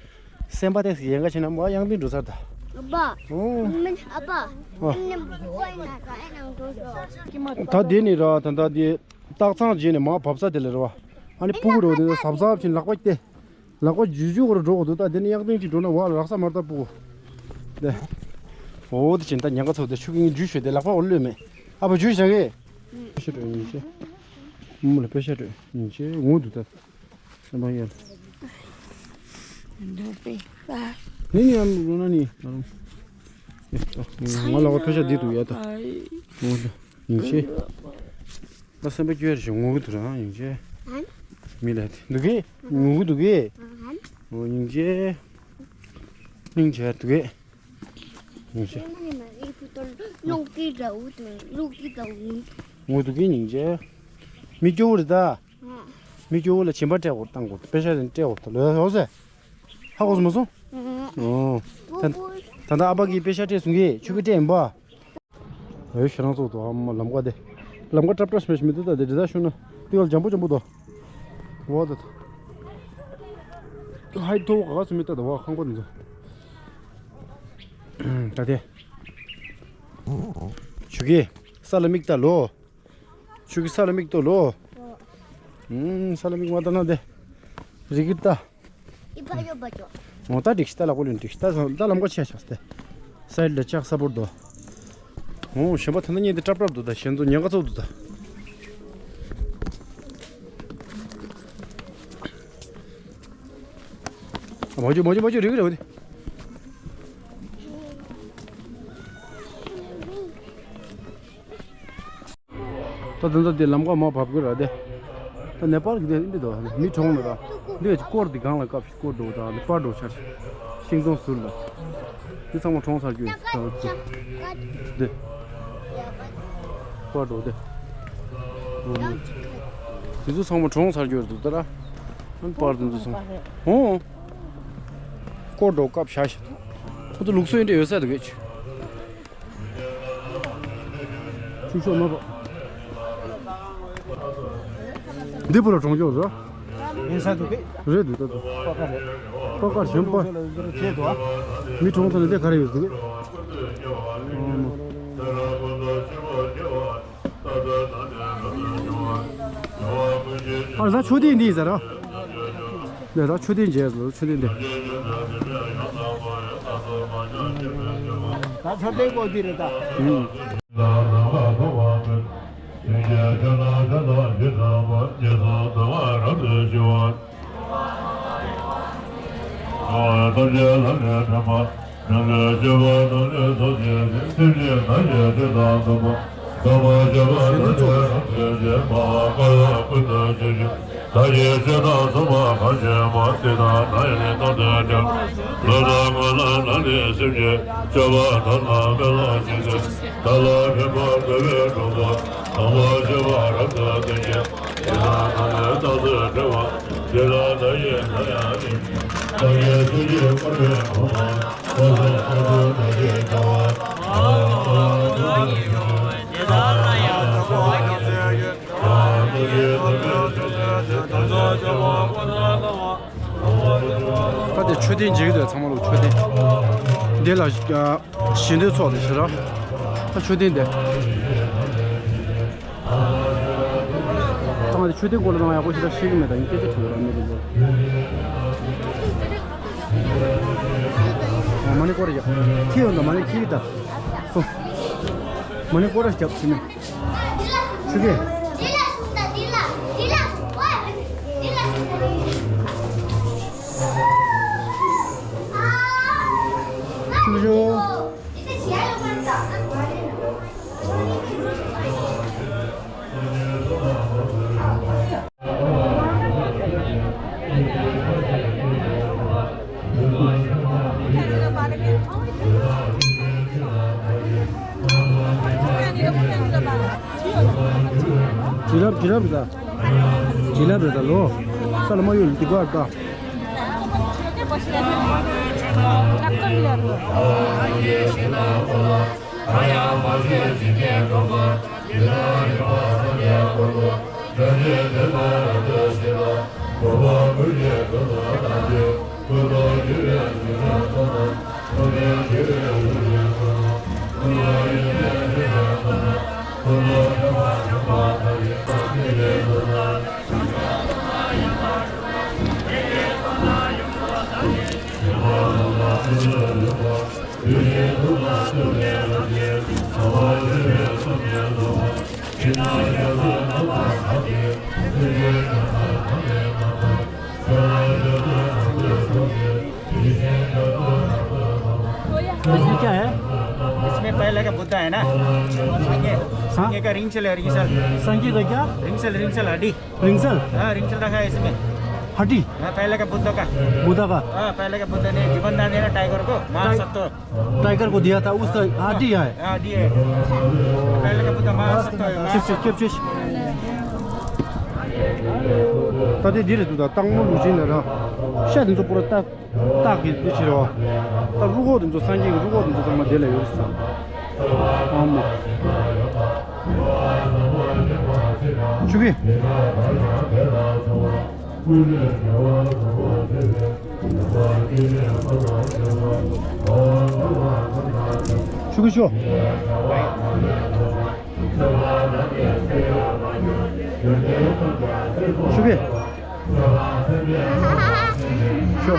སེམས་པ་ཏོག་ཙམ་ཡན་ག་བྱས་ན་མོ་གཡང་ཏིང་འགྲོ་ཚར་ད། ཨ་ཕ། ཨོ། མིན་ཨ་ཕ། ཨ། ཨ་ནི་ཁོའི་ནང་ག་ཨེ་ནང་འགྲོ་སོང་། ད་དེ་ནི་ར་ད་ད་དེ་སྟག་ཚང་རྗེས་ནས་མར་བབས་ས་དེ་ལ་རེད་བ། ཨ་ནི་སྤུ་གུ་རོ་དེ་ཚོ་གཟབ་གཟབ་བྱས་ནས་ལག་པ་སྟེ། ལག་པ་འཇུ་འཇུ་བར་འགྲོ་དགོས་འདུག་ད་དེ་ནི་གཡང་ཏིང་ཅིག་འགྲོ་ན་བ་ལ་རག་ས་མ་རེད་ད་སྤུ་གུ། དེ། ཨོ་དེ་བྱས་ད་ཉག་ག་ཚོ་དེ་ཆུ་གིང་འཇུ་ཤོད་དེ་ལག་པ་འོ་ལོས་མེད། ཨ་ཕ་འཇུ་བཞག་གི། ཤེས་རོགས་ཡིན་ཤེས། མུ་ལ་དཔེ་ཤ་སྤྲོད་ཡིན་ཤེས་ངུ་འདུག་ད། སེམས་པ་ཡལ། འདོད་པའི་ས། ནི་ནི་ཡང་འགྲོ་ན་ནི་ད་རུང་། ང་ལ་བ་ཕེ་ཤ་འདི་འདུག་ཡ་ད། ཨ་ཡི། ངུ་འདུག་ཡིན་ཤེས། ད་སེམས་པ་སྐྱོ་ཡ་རེ་ཞིག་ངུ་གི་འདུག་ར་ཡིན་ཤེས། ཨན། མི་ལ་དེ་འདུག་གི། ངུ་གི་འདུག་གི། ཨན། ངུ་ཡིན་ཤེས། སྙིང་རྗེ་འདུག་གི། ཡིན་ཤེས། ལོག་གི་འདྲ་བོ་དང་ལོག་གི་འདྲ་བོ་ཡིན། ངུ་འདུག་གི་སྙིང་རྗེ། མི་སྐྱོ་བོ་རེད་ད། མི་སྐྱོ་བོ་ལ་བྱིན་པ་སྤྲད་དགོས་བཏང་དགོས། པེ་ཤ་རེ་སྤྲད་དགོས་ད་ལོས་ཧོ་ཟེ། ཧ་གོ་སོང་མ་སོང་། ཨོ། ད་ད་ལྟ་ཨ་ཕ་གིས་པེ་ཤ་སྤྲད་སོང་གི་ཆུ་གི་སྤྲད་ཡིན་པ། ཨེ་ཤ་རང་ཚོགས་དོ་ཨ་མ་ལམ་ཀ་དེ། ལམ་ཀ་ཀྲབ་ཀྲབ་སྨེ་ཤ་མི་འདུག་ད་དེ་འདྲ་ད་ཤུ་ན། ཏི་ཀལ་འཇམ་པོ་འཇམ་པོ་དོ། ཝ་ད་ད། ཧའི་མཐོ་བོ་ག་ག་སུ་མི་ལྟ་ད་བ་ཁང་པ་འདི་ཚོ། ད་དེ། ཆུ་གི་ས་ལ་མིག་ལྟ་ལོ། ཆུ་གི་ས་ལ་མིག་ལྟོས་ལོ། ཨུམ། ས་ལ་མིག་མ་ལྟ་ན་དེ། རི་གི་ལྟ། ཨི་བ་ཡོ་བ་ཅོ། འོ་ད་འགྲིག་ཤི་ད་ལ་ཀོ་ལིན་འགྲིག་ཤི་ད་ད་ལམ་ཀ་ཆེ་ཤག་སྟེ། སའིཌ་ལ་ལྕགས་ས་པོར་དོ། འོ་གཞན་པ་ད་ལྟ་ཉལ་དེ་ཀྲབ་ཀྲབ་འདུག་ད་གཞན་ཚོ་ཉལ་ཁ་ཚོགས་འདུག་ད། མ་བཅུ་མ་བཅུ་མ་བཅུ་རིག་རེད་བ་དེ། ད་ད་ད་དེ་ལམ་ཁ་མར་བབས་དགོས་ར་དེ། ད་ནེ་པཱལ་གི་དེ་འདི་དོ་མི་གྲོངས་ལ་ར། འདི་སྐོར་འདི་སྒང་ལ་བཀབ་སྐོར་འགྲོ་དང་འདི་པར་འགྲོ་ཆར། ཤིང་སྡོང་ཟུར་ལ། འདི་ཚང་མ་གྲོངས་ཚར་རྒྱུ་ཡིན་ད་ཚོ། འདི། པར་འགྲོ་དེ། འདི་ཚོ་ཚང་མ་གྲོངས་ཚར་རྒྱུ་རེད་འདུག་ད་ར། ཨན་པར་འདི་ཚོ་ཚང་མ། ཧོ། སྐོར་འགྲོ་སྐབས་བཞག་ཤག་ཁོ་ཚོ་ལུགས་སྲོལ་འདྲ་ཡོད་ས་འདུག་གས། ཆུ་ཤོག་མ་པ། འདི་བུ་ལ་གྲོང་ཆོག་རེད། ཡིན་ས་འདུག་གས། རེད་འདུག་ད་འདུག་པ་ཀ་རེད། པ་ཀ་གཞན་པ། མི་གྲོངས་ཚར་ནས་འདི་ག་རེ་ཡོད་འདུག་གས། ཨ་ད་མཆོད་རྟེན་འདི་ཡིན་ས་ར། ལས་ད་མཆོད་རྟེན་མཇལ་ལ་མཆོད་རྟེན་འདི། ད་མཆོད་རྟེན་སྐོར་འདི་རེད་ད། ཨུམ། ད་དེ་མཆོད་རྟེན་མཇལ་གྱི་འདུག་ཚང་མ་ལོ་མཆོད་རྟེན། འདི་ལ་ཞི་འདོད་ཚོགས་དེ་ཞེ་ར། ད་མཆོད་རྟེན་དེ། ད་ང་དེ་མཆོད་རྟེན་སྐོར་ལ་ཡང་ཡག་པོ་ཞེ་དྲག་ཤེས་ཀྱི་མེད། ད་ཡིན་སྐད་ཆ་དྲི་བ་རང་མེད་པ་འདུག་མ་ཎི་སྐོར་ཡ། ཁྱི་ཡོང་དང་མ་ཎི་ཁྱི་གི་ད། སོ། མ་ཎི་སྐོར་ར་རྒྱབ་ཕྱི་མེད། ཆུ་གེ། ཆུ་ཞོ། ཇི་ལབ་ཇི་ལབ་རེད་ད། ཇི་ལབ་རེད་ད་ལོ། ས་ལ་མ་ཡོད་ལ་སྡིག་པ་རེད་ད། इसमें क्या है? इसमें पहले का बुद्धा है ना, संगे, हाँ? संगे का रिंगसेल है, रिंगसेल। संगे का क्या? रिंगसेल, रिंगसेल हड्डी। रिंगसेल? हाँ, रिंगसेल रखा है इसमें। हड्डी? हाँ, पहले का बुद्ध का। बुद्ध का? हाँ, पहले का बुद्ध ने जीवन दान दिया ना टाइगर को, महासत्व। टाइ-, टाइगर को दिया था, उसका हड्डी है। हाँ, हड्डी है। पहले का बुद्ध महासत्व है, महासत्व। Chips, chips, chips. ད་ལྟའི་འདི་རེད་འདུག་ད་སྟག་མོ་ལུས་སྦྱིན་ལ་ར། ཤ་དེ་ཚོ་པུ་ར་སྟག་སྟག་གི་འདི་བྱེད་རོགས། ད་རུ་ཁོག་དེ་ཚོ་སངས་རྒྱས་ཀྱི་རུ་ཁོག་དེ་ཚོ་ཚང་མ་དེ་ལ་ཡོད་ས། ཨ་མ། ཆུ་གི་ཆུ་གི་ཤོ། ཆུ་གི་ཤོ།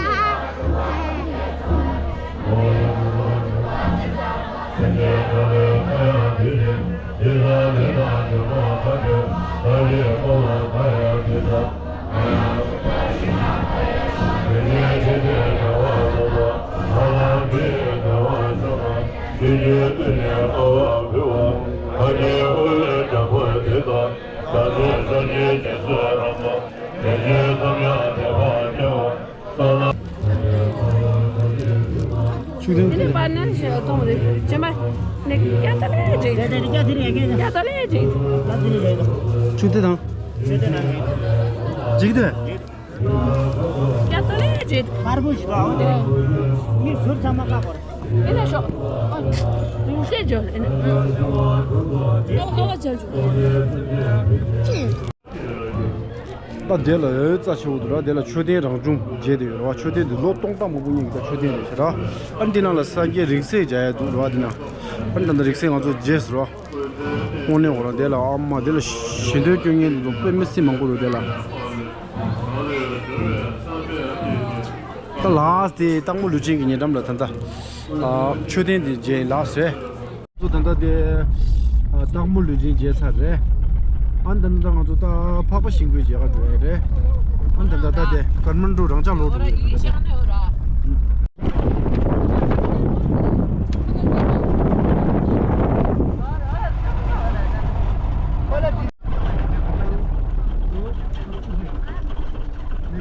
ཆུ་ལེན། ཨ་ནི་པར་ན་ཞེས་གཏོང་རེད། ཅེ་མ་ནི་ཀྱ་ཏ་ལེ་ཇེ། ཀྱ་ཏ་ལེ་ཀྱ་ཏ་ལེ་ཇེ། ཆུ་དེ་དང་། ཇིག་དེ། ཀྱ་ཏ་ལེ་ཇེ། དཀར་པོ་ཞིག་ལ་འོ་དེ་རེད། མི་ཟུར་ཚང་མ་ཀ་གོ་རེད། ཨེ་ན་ཤོག་ཨ་ནི་ཟེར་ཇོ་ཨེ་ན། ཨ་བ་ཇོ་ཇོ། ད་དེ་ལ་འོད་རྩ་ཆེ་བོ་འདུག་ར། དེ་ལ་མཆོད་རྟེན་རང་བྱུང་མཇལ་དེ་ཡོད་ར་བ། མཆོད་རྟེན་འདི་ལོ་སྟོང་ཕྲག་མང་པོ་སྔོན་གྱི་ད་མཆོད་རྟེན་རེད་ཤག་ར། ཨ་ནི་འདི་ནང་ལ་སངས་རྒྱས་རིང་བསྲེལ་མཇལ་ཡ་འདུག་ར་བ། འདི་ན་ཨ་ནི་ད་ལྟ་རིང་བསྲེལ་ང་ཚོ་མཇལ་སོང་ར་བ། དངོས་གནས་འོ་ར། དེ་ལ་ཨ་མ་དེ་ལ་ཞལ་འདོན་སྐྱོན་མཁན་འདི་ཚོ་དཔེ་མི་སྲིད་མང་པོ་འདུག་དེ་ལ། ད་ལགས་དེ་སྟག་མོ་ལུས་སྦྱིན་གྱི་ཉེ་འགྲམ་ལ་ད་ལྟ་ཨ་མཆོད་རྟེན་དེ་མཇལ་ཡིན་ལགས་སོ། ང་ཚོ་ད་ལྟ་དེ་ཨ་སྟག་མོ་ལུས་སྦྱིན་མཇལ་ཚར་རེད། ཨ་ནི་ད་ལྟ་ང་ཚོ་ད་འཕགས་པ་ཤིང་ཀུན་མཇལ་ག་འགྲོ་ཡ་རེད། ཨ་ནི་ད་ལྟ་ད་དེ་ཀ་ཐ་མན་གྲུ་རང་འཇགས་ལོག་འགྲོ་ཡ་རེད་ད་དེ།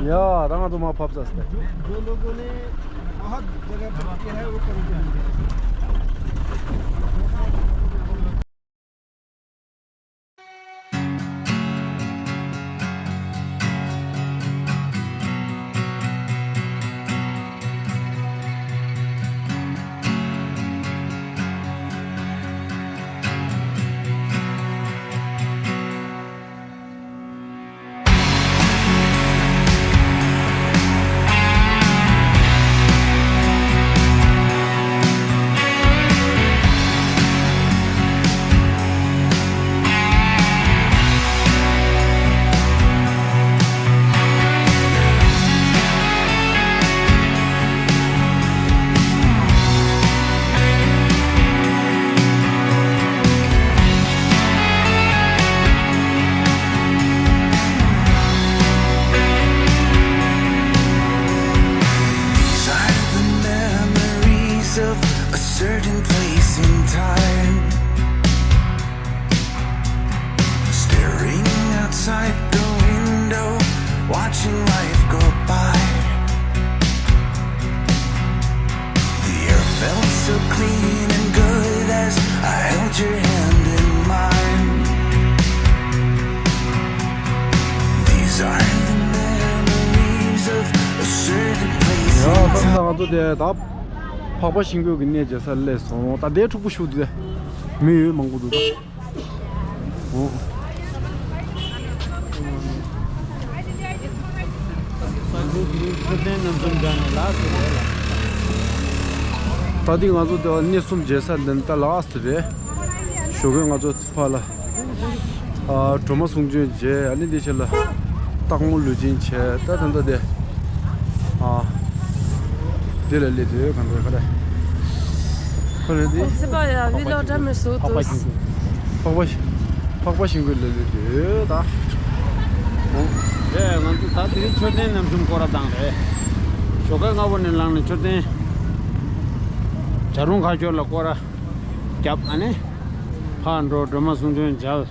ཡ། ད་ང་ཚོ་མར་བབས་ཚར་སོང་། These are the memories of a certain place in time. Staring outside the window, watching life go by. The air felt so clean and good as I held your hand in mine. These are the memories of a certain place in time. ཡ། ད་ང་ཚོ་དེ་ད་འཕགས་པ་ཤིང་ཀུན་གྱི་གནས་མཇལ་སར་སླེབས་སོང་། ད་དེ་འཁྲུག་པོ་ཞིག་འདུག་མི་ཡོད་མང་པོ་འདུག་ད། འོ། ད་ལྟའི་ང་ཚོ་དེ་བ་གནས་གསུམ་མཇལ་ས་འདི་ད་ལགས་སུ་རེད། ཞོགས་ཀས་ང་ཚོ་ཕར་ལ་ཨ་སྒྲོལ་མ་གསུང་ཆོས་མཇལ། ཨ་ནི་འདི་ཕྱི་ལ་སྟག་མོ་ལུས་སྦྱིན་བྱས། ད་ད་ལྟ་དེ་ཨ་འདི་ལ་སླེབས་དུས་ག་འདྲ་ག་རེ། ཁོ་རེད་དེ། ཚེ་བ་ཡ་བི་ལོ་འདྲ་མི་སུ་འདུག་འཕགས་པ་ཤིང་ཀུན། འཕགས་པ་ཤིང་ཀུན་ལ་སླེབས་དུས་ད། འོ། རེད། ང་ཚོ་ད་དེ་རིང་མཆོད་རྟེན་རྣམ་གསུམ་སྐོར་ར་བཏང་རེད། ཞོགས་ཀས་སྔ་པོ་ནས་ལངས་ནས་མཆོད་རྟེན། བྱ་རུང་ཁ་ཤོར་ལ་སྐོར་ར་བརྒྱབ། ཨ་ནི་ཕར་འགྲོ་སྒྲོལ་མ་གསུང་ཆོས་མཇལ།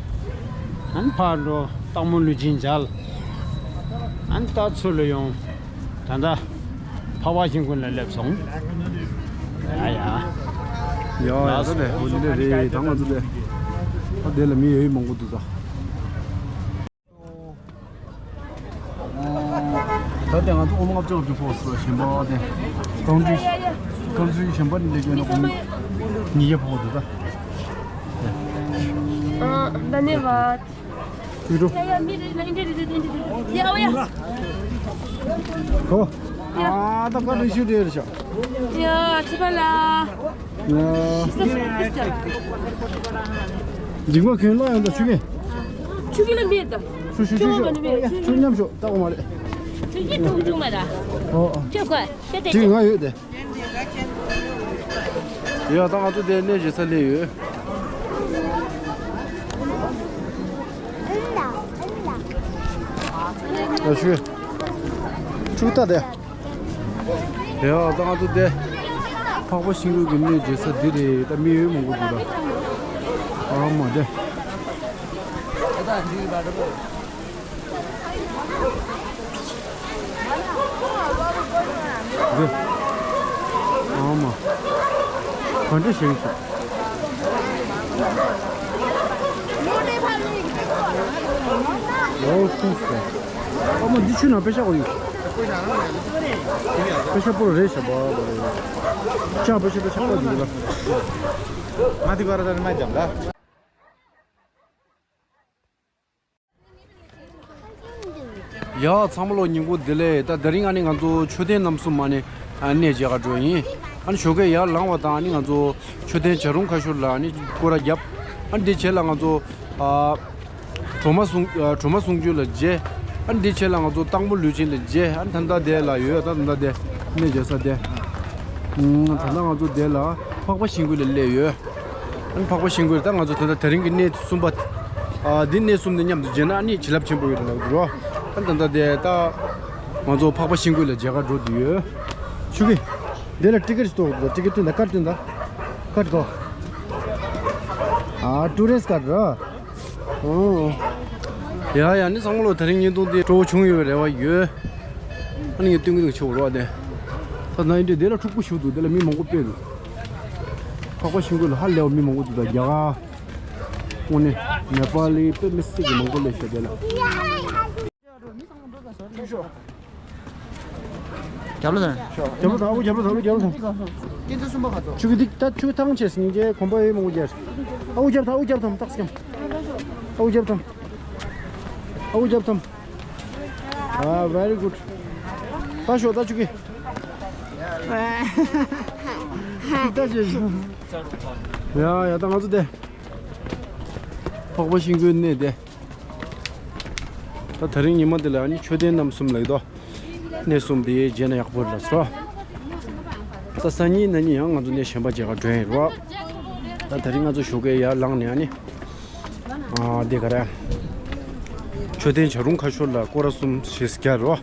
ཨ་ནི་ཕར་འགྲོ་སྟག་མོ་ལུས་སྦྱིན་མཇལ། ཨ་ནི་ད་ཚུར་ལ་ཡོང་། ད་ལྟ་འཕགས་པ་ཤིང་ཀུན་ལ་སླེབས་སོང་། ཡ་ཡ། ཡ་ཡ། ད་ནས་འོ་འདི་འདྲ་རེད། ད་ང་ཚོ་དེ་ཨ་དེ་ལ་མི་ཡོད་མང་པོ་འདུག་ད། ད་ལྟ་ང་ཚོ་ཨོ་མ་ལྔ་བཅུ་ལྔ་བཅུ་ཕོག་སོ་གཞན་པ་དེ་ཀོང་ཀྲི་ཀོང་ཀྲི་གཞན་པ་འདི་ལས་ཀྱི་ནོ་ཉིས་བརྒྱ་ཕོག་འདུག་ད། धन्यवाद। ཡ་ཡ་མི་རེ་ལ་འདི་རེ་འདི་རེ་འདི་རེ། ཡ་ཨོ་ཡ། ཨོ། ཨ་ད་བཀའ་དྲིན་ཤུགས་ཆེ་རེད་ཤག་ཡ་ཚེ་པ་ལ། ཡ། འཇིགས་པ་གྱོན་ལ་ཡང་ད་ཆུ་གི་ཆུ་གི་ལ་མེད་ད། ཆུ་ཆུ་ཆུ་ཆུ་ཆུ་མཉམ་ཞོག་ད་འོ་མ་རེད། ཆུ་གི་ཐུག་ཐུག་མ་ད། ཨོ་ཨོ། ཆུ་ཁ་ཆུ་དེ་ཆུ་ང་ཡོད་དེ། ཡ་ད་ང་ཚོ་དེ་གནས་བཞེས་ས་སླེབས་ཡོད། ཡ་ཆུ་ཆུ་ད་དེ། ཡ་ད་ང་ཚོ་དེ་འཕགས་པ་ཤིང་ཀུན་གྱི་གནས་བཞེས་ས་འདི་རེད། ད་མི་ཡོད་མང་པོ་འདུག་ད། ཨ་མ་དེ། འདི། ཨ་མ། ག་འདྲ་ཞིག་ཤག་ཨོ་ཁུ་སི། ཨ་མ་འདི་ཆུ་ནང་པེ་ཤ་གོ་ཡོད། པེ་ཤ་པོ་རེད་ཤག་པ། ཅང་པེ་ཤ་པེ་ཤ་པོ་འདུག་ལ། ང་དེ་ག་ར་ད་མ་འཇམ་ལ། ཡ་ཚང་མ་ལོ་ཉིན་གུང་བདེ་ལེགས། ད་དེ་རིང་ཨ་ནི་ང་ཚོ་མཆོད་རྟེན་རྣམ་གསུམ་ཨ་ནི་གནས་མཇལ་ག་འགྲོ་ཡིན། ཨ་ནི་ཞོགས་ཀས་ཡར་ལངས་པ་དང་ཨ་ནི་ང་ཚོ་མཆོད་རྟེན་བྱ་རུང་ཁ་ཤོར་ལ་ཨ་ནི་སྐོར་ར་བརྒྱབ། ཨ་ནི་དེ་རྗེས་ལ་ང་ཚོ་ཨ་གྲོ་མ་གསུང་ཨ་གྲོ་མ་གསུང་ཆོས་ལ་མཇལ། ཨ་ནི་དེ་རྗེས་ལ་ང་ཚོ་སྟག་མོ་ལུས་སྦྱིན་ལ་མཇལ། ཨ་ནི་ད་ལྟ་དེ་ལ་ཡོད། ད་ད་ལྟ་དེ་གནས་མཇལ་ས་དེ། ཨ་ད་ལྟ་ང་ཚོ་དེ་ལ་འཕགས་པ་ཤིང་ཀུན་ལ་སླེབས་ཡོད། ཨ་ནི་འཕགས་པ་ཤིང་ཀུན་ད་ང་ཚོ་ད་ལྟ་དེ་རིང་གི་གནས་གསུམ་པ། ཨ་འདི་གནས་གསུམ་དེ་མཉམ་དུ་མཇལ་ན་ཨ་ནི་བྱིན་རླབས་ཆེན་པོ་ཡོད་ལབ་འདུག་རོ། ཨ་ནི་ད་ལྟ་དེ་ད་ང་ཚོ་འཕགས་པ་ཤིང་ཀུན་ལ་མཇལ་ག་འགྲོ་འདོད་ཡོད། ཆུ་གི། དེ་ལ་ཊི་ཀེ་ཊི་སྟོར་འདུག་ཊི་ཀེ་ཊི་སྟོན་ད། ཀར་སྟོན་ད། ཀར་གོ། ཨ་ཊུ་རི་སི་ཊི་ཀར་ར། ཨོ། ཡ་ཡ་ནི་ཚང་མ་ལོ་དེ་རིང་བརྙན་ཐུང་འདི་སྤྲོ་བོ་བྱུང་ཡོད་པའི་རེ་བ་ཡོད། ཨ་ནི་ངས་སྟོན་གི་འདུག་ཆེ་བོ་རོ་དེ། ད་ན་ཡིན་དུས་དེ་ལ་འཁྲུག་པོ་ཞུ་འདུག་དེ་ལ་མི་མང་པོ་དཔེ་འདུག་འཕགས་པ་ཤིང་ཀུན་ལ་ཧ་ལས་པ་མི་མང་པོ་འདུག་ད་རྒྱ་གར། དངོས་གནས་ནེ་པ་ལི་དཔེ་མི་སྲིད་ཀྱི་མང་པོ་སླེབས་ཤག་དེ་ལ། རྒྱབ་ལོགས་དང་། རྒྱབ་ལོགས་དང་། རྒྱབ་ལོགས་དང་། ཨ་ཁུ་རྒྱབ་ལོགས་དང་། ཨ་ཁུ་རྒྱབ་ལོགས་དང་། སྐྱེ་འཚོལ་གསུམ་པ་ག་ཚོད། ཆུ་གི་འདི་ད་ཆུ་ཐང་ཆད་སྙིང་རྗེ་གོམ་པ་ཡོད་མང་པོ་རྒྱབ། ཨ་ཁུ་རྒྱབ་དང་། ཨ་ཁུ་རྒྱབ་དང་། རྟགས་སྐྱམ། ཨ་ཁུ་རྒྱབ་དང་། ཨ་ཁུ་རྒྱབ་དང་། ཨ་very good། ད་ཤོག་ད་ཆུ་གི། ད་ཆུ་གི། ཡ་ཡ་ད་ང་ཚོ་དེ། འཕགས་པ་ཤིང་ཀུན་གནས་དེ། ད་དེ་རིང་ཉི་མ་འདི་ལ་ཨ་ནི་མཆོད་རྟེན་རྣམ་གསུམ་ལ་ཡོད་དོ། གནས་གསུམ་དེ་མཇལ་ན་ཡག་པོ་རེད་ལ་སོ། ད་སང་ཉིན་གནངས་ཉིན་ཡང་ང་ཚོ་གནས་གཞན་པ་མཇལ་ག་འགྲོ་ཡིན་རོ། ད་དེ་རིང་ང་ཚོ་ཞོགས་ཀས་ཡར་ལངས་ནས་ཨ་ནི། ཨ་འདི་ག་རེ། མཆོད་རྟེན་བྱ་རུང་ཁ་ཤོར་ལ་སྐོར་ར་གསུམ་ཞེས་བརྒྱབ་རོ།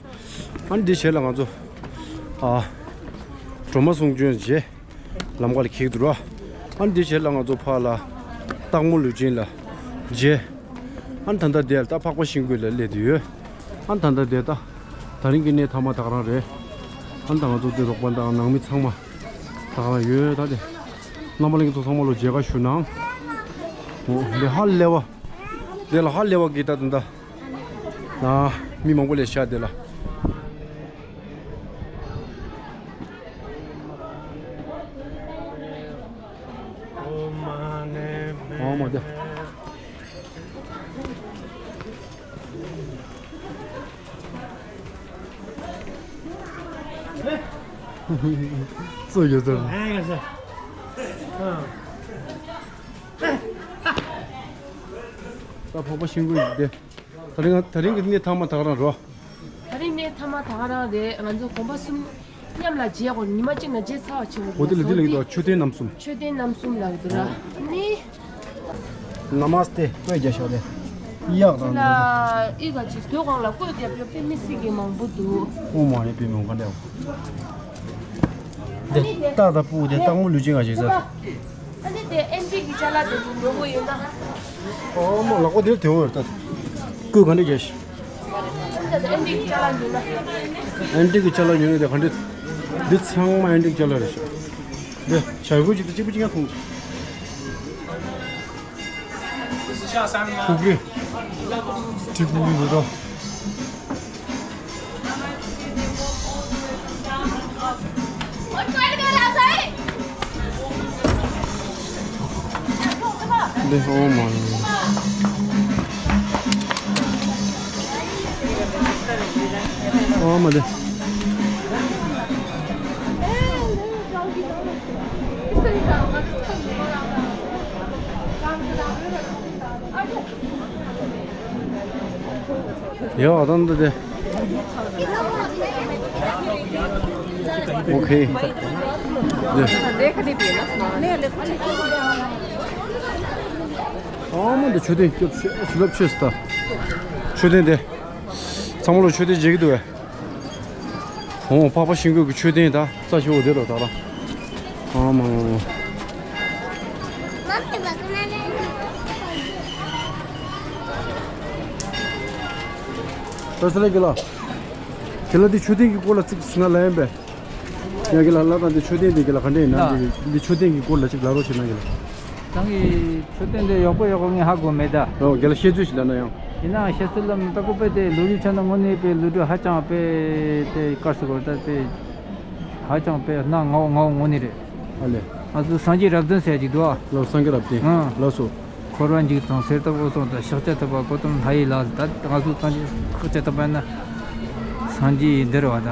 ཨ་ནི་འདི་རྗེས་ལ་ང་ཚོ། ཨ། གྲོ་མ་གསུང་ཆོས་མཇལ། ལམ་ཁ་ལ་འཁྱེར་འདུག་ར། ཨ་ནི་དེ་རྗེས་ལ་ང་ཚོ་ཕར་ལ་སྟག་མོ་ལུས་སྦྱིན་ལ་མཇལ། ཨ་ནི་ད་ལྟ་དེ་ལ་ད་འཕགས་པ་ཤིང་ཀུན་ལ་སླེབས་བསྡད་ཡོད། ཨ་ནི་ད་ལྟ་དེ་ད་དེ་རིང་གི་གནས་མཐའ་མ་ད་ག་རང་རེད། ཨ་ནི་ད་ང་ཚོ་དེ་རོགས་པ་དང་ནང་མི་ཚང་མ་ད་ག་རང་ཡོད་ད་དེ། རྣམ་པ་ལྷན་རྒྱས་ཚོ་ཚང་མ་ལོ་མཇལ་ཁ་ཞུ་གནང་། འོ་དེ་ཧ་ལས་པ། དེ་ལ་ཧ་ལས་པ་གི་ད་ད་ད། ཨ་མི་མང་པོ་སླེབས་ཤག་དེ་ལ། ཨོ་མ་དེ། ཚོ་ཡོད་ཚོ། ད་འཕགས་པ་ཤིང་ཀུན་ཡིན་ཏེ། དེ་རིང་དེ་རིང་གི་གནས་མཐའ་མ་ད་ག་རང་རོ། དེ་རིང་གནས་མཐའ་མ་ད་ག་རང་རེད། ང་ཚོ་གོམ་པ་གསུམ་མཉམ་ལ་མཇལ་དགོས། ཉི་མ་གཅིག་ན་མཇལ་ཚར་བ་བྱེད་དགོས། འོ་དེ་ལ་འདི་ལ་ཡིན་དོ། མཆོད་རྟེན་རྣམ་གསུམ། མཆོད་རྟེན་རྣམ་གསུམ་ལ་འདུག་ར་ནི། ན་མ་སྟེ་བཀོད་རྒྱ་ཤོག་ལེ། ཡག་དང་ལ་ཨི་ག་ཅིག་དོ་གང་ལ་བཀོད་རྒྱབ་རྒྱབ་དེ་མི་སྲིད་ཀྱི་མང་པོ་འདུག་ཨོ་མ་རེད་པའི་མོ་ག་འདྲ། དེ་ཏག་ཏག་པུ་དེ་སྟག་མོ་ལུས་ཅན་ག་ཞིག་ཟེར། ཨ་ནི་དེ་ཨན་ཏི་གི་ཅ་ལག་དེ་ཚོ་འགྲོ་གི་ཡོད་ན། ཨོ་མོ་ལག་པ་དེར་དེ་འོ་ད། ཀུ་ག་འདྲ་རྒྱ་ཞིག་ཨན་ཏི་གི་ཅ་ལག་ཉོས་ན། ཨན་ཏི་གི་ཅ་ལག་ཉོས་ན་དེ་ག་འདྲ། འདི་ཚང་མ་ཨན་ཏི་གི་ཅ་ལག་རེད་ཤག་འདི་བྱ་རྒོད་ཅིག་དང་གཅིག་པུ་གཅིག་ཡང་ཁུངས། ཁུག་ཀི། ཁྲི་ཁུག་ཀི་འདི་དང་། འདི་ཨོ་མ། ཨོ་མ་འདི། ཡ་ཨ་དང་འདི་དེ། ཨོ་ཁེ། འདི། ཨ་མ་འདི་མཆོད་རྟེན་སྐྱོབ་ཆེ་ཞུ་ལབ་ཆེ་སི་ད། མཆོད་རྟེན་དེ། ཚང་མ་ལོ་མཆོད་རྟེན་མཇལ་གི་འདུག་བས། ཨོ་འཕགས་པ་ཤིང་ཀུན་གྱི་མཆོད་རྟེན་ད་རྩ་ཆེ་བོ་དེ་ལོ་ད་ལ། ཨ་མ། ད་ས་ལ་གི་ལ། དེ་ལ་འདི་མཆོད་རྟེན་གྱི་སྐོར་ལ་ཚིག་ང་ལ་ཡིན་པས། ཡ་གི་ལ་ལ་དང་འདི་མཆོད་རྟེན་འདི་གི་ལ་ག་འདྲ་ཡིན་ན། ལ། འདི་འདི་མཆོད་རྟེན་གྱི་སྐོར་ལ་ཅིག་ལ་རོགས་བྱེད་ན་གི་ལ། རང་གི་མཆོད་རྟེན་འདི་ཡག་པོ་ཡག་པོ་ངས་ཧ་གོ་མེད་ད། ཨོ་གི་ལ་བཤད་ཚུལ་ཞིག་ལ་ན་ཡང་། ཡིན་ནའང་བཤད་ཚུལ་ལ་མི་ལྟ་གོ་པས་དེ་ལོ་རྒྱུས་ཆ་ན་དངོས་གནས་པའི་ལོ་རྒྱུས་ཧ་ཅང་པས་དེ་དཀར་སི་གོ་ད་དེ་ཧ་ཅང་པས་ན་ངའོ་ངའོ་དངོས་གནས་རེད། ཨ་ལེ། ང་ཚོ་སངས་རྒྱས་རབ་བདུན་ཟེར་གྱི་འདུག་ཨ། ལོ་སངས་རྒྱས་རབ་བདུན། ཨང་། ལགས་སོ། འཁོར་བ་འཇིག་དང་གསེར་ཐུབ་འོད་སྲུང་དང་ཤཱཀྱ་ཐུབ་པ་གོ་ཏམ་ལྷ་ཡི་ལ་ད་ང་ཚོ་སངས་རྒྱས་ཤཱཀྱ་ཐུབ་པ་ན་སངས་རྒྱས་འདིར་བ་ད།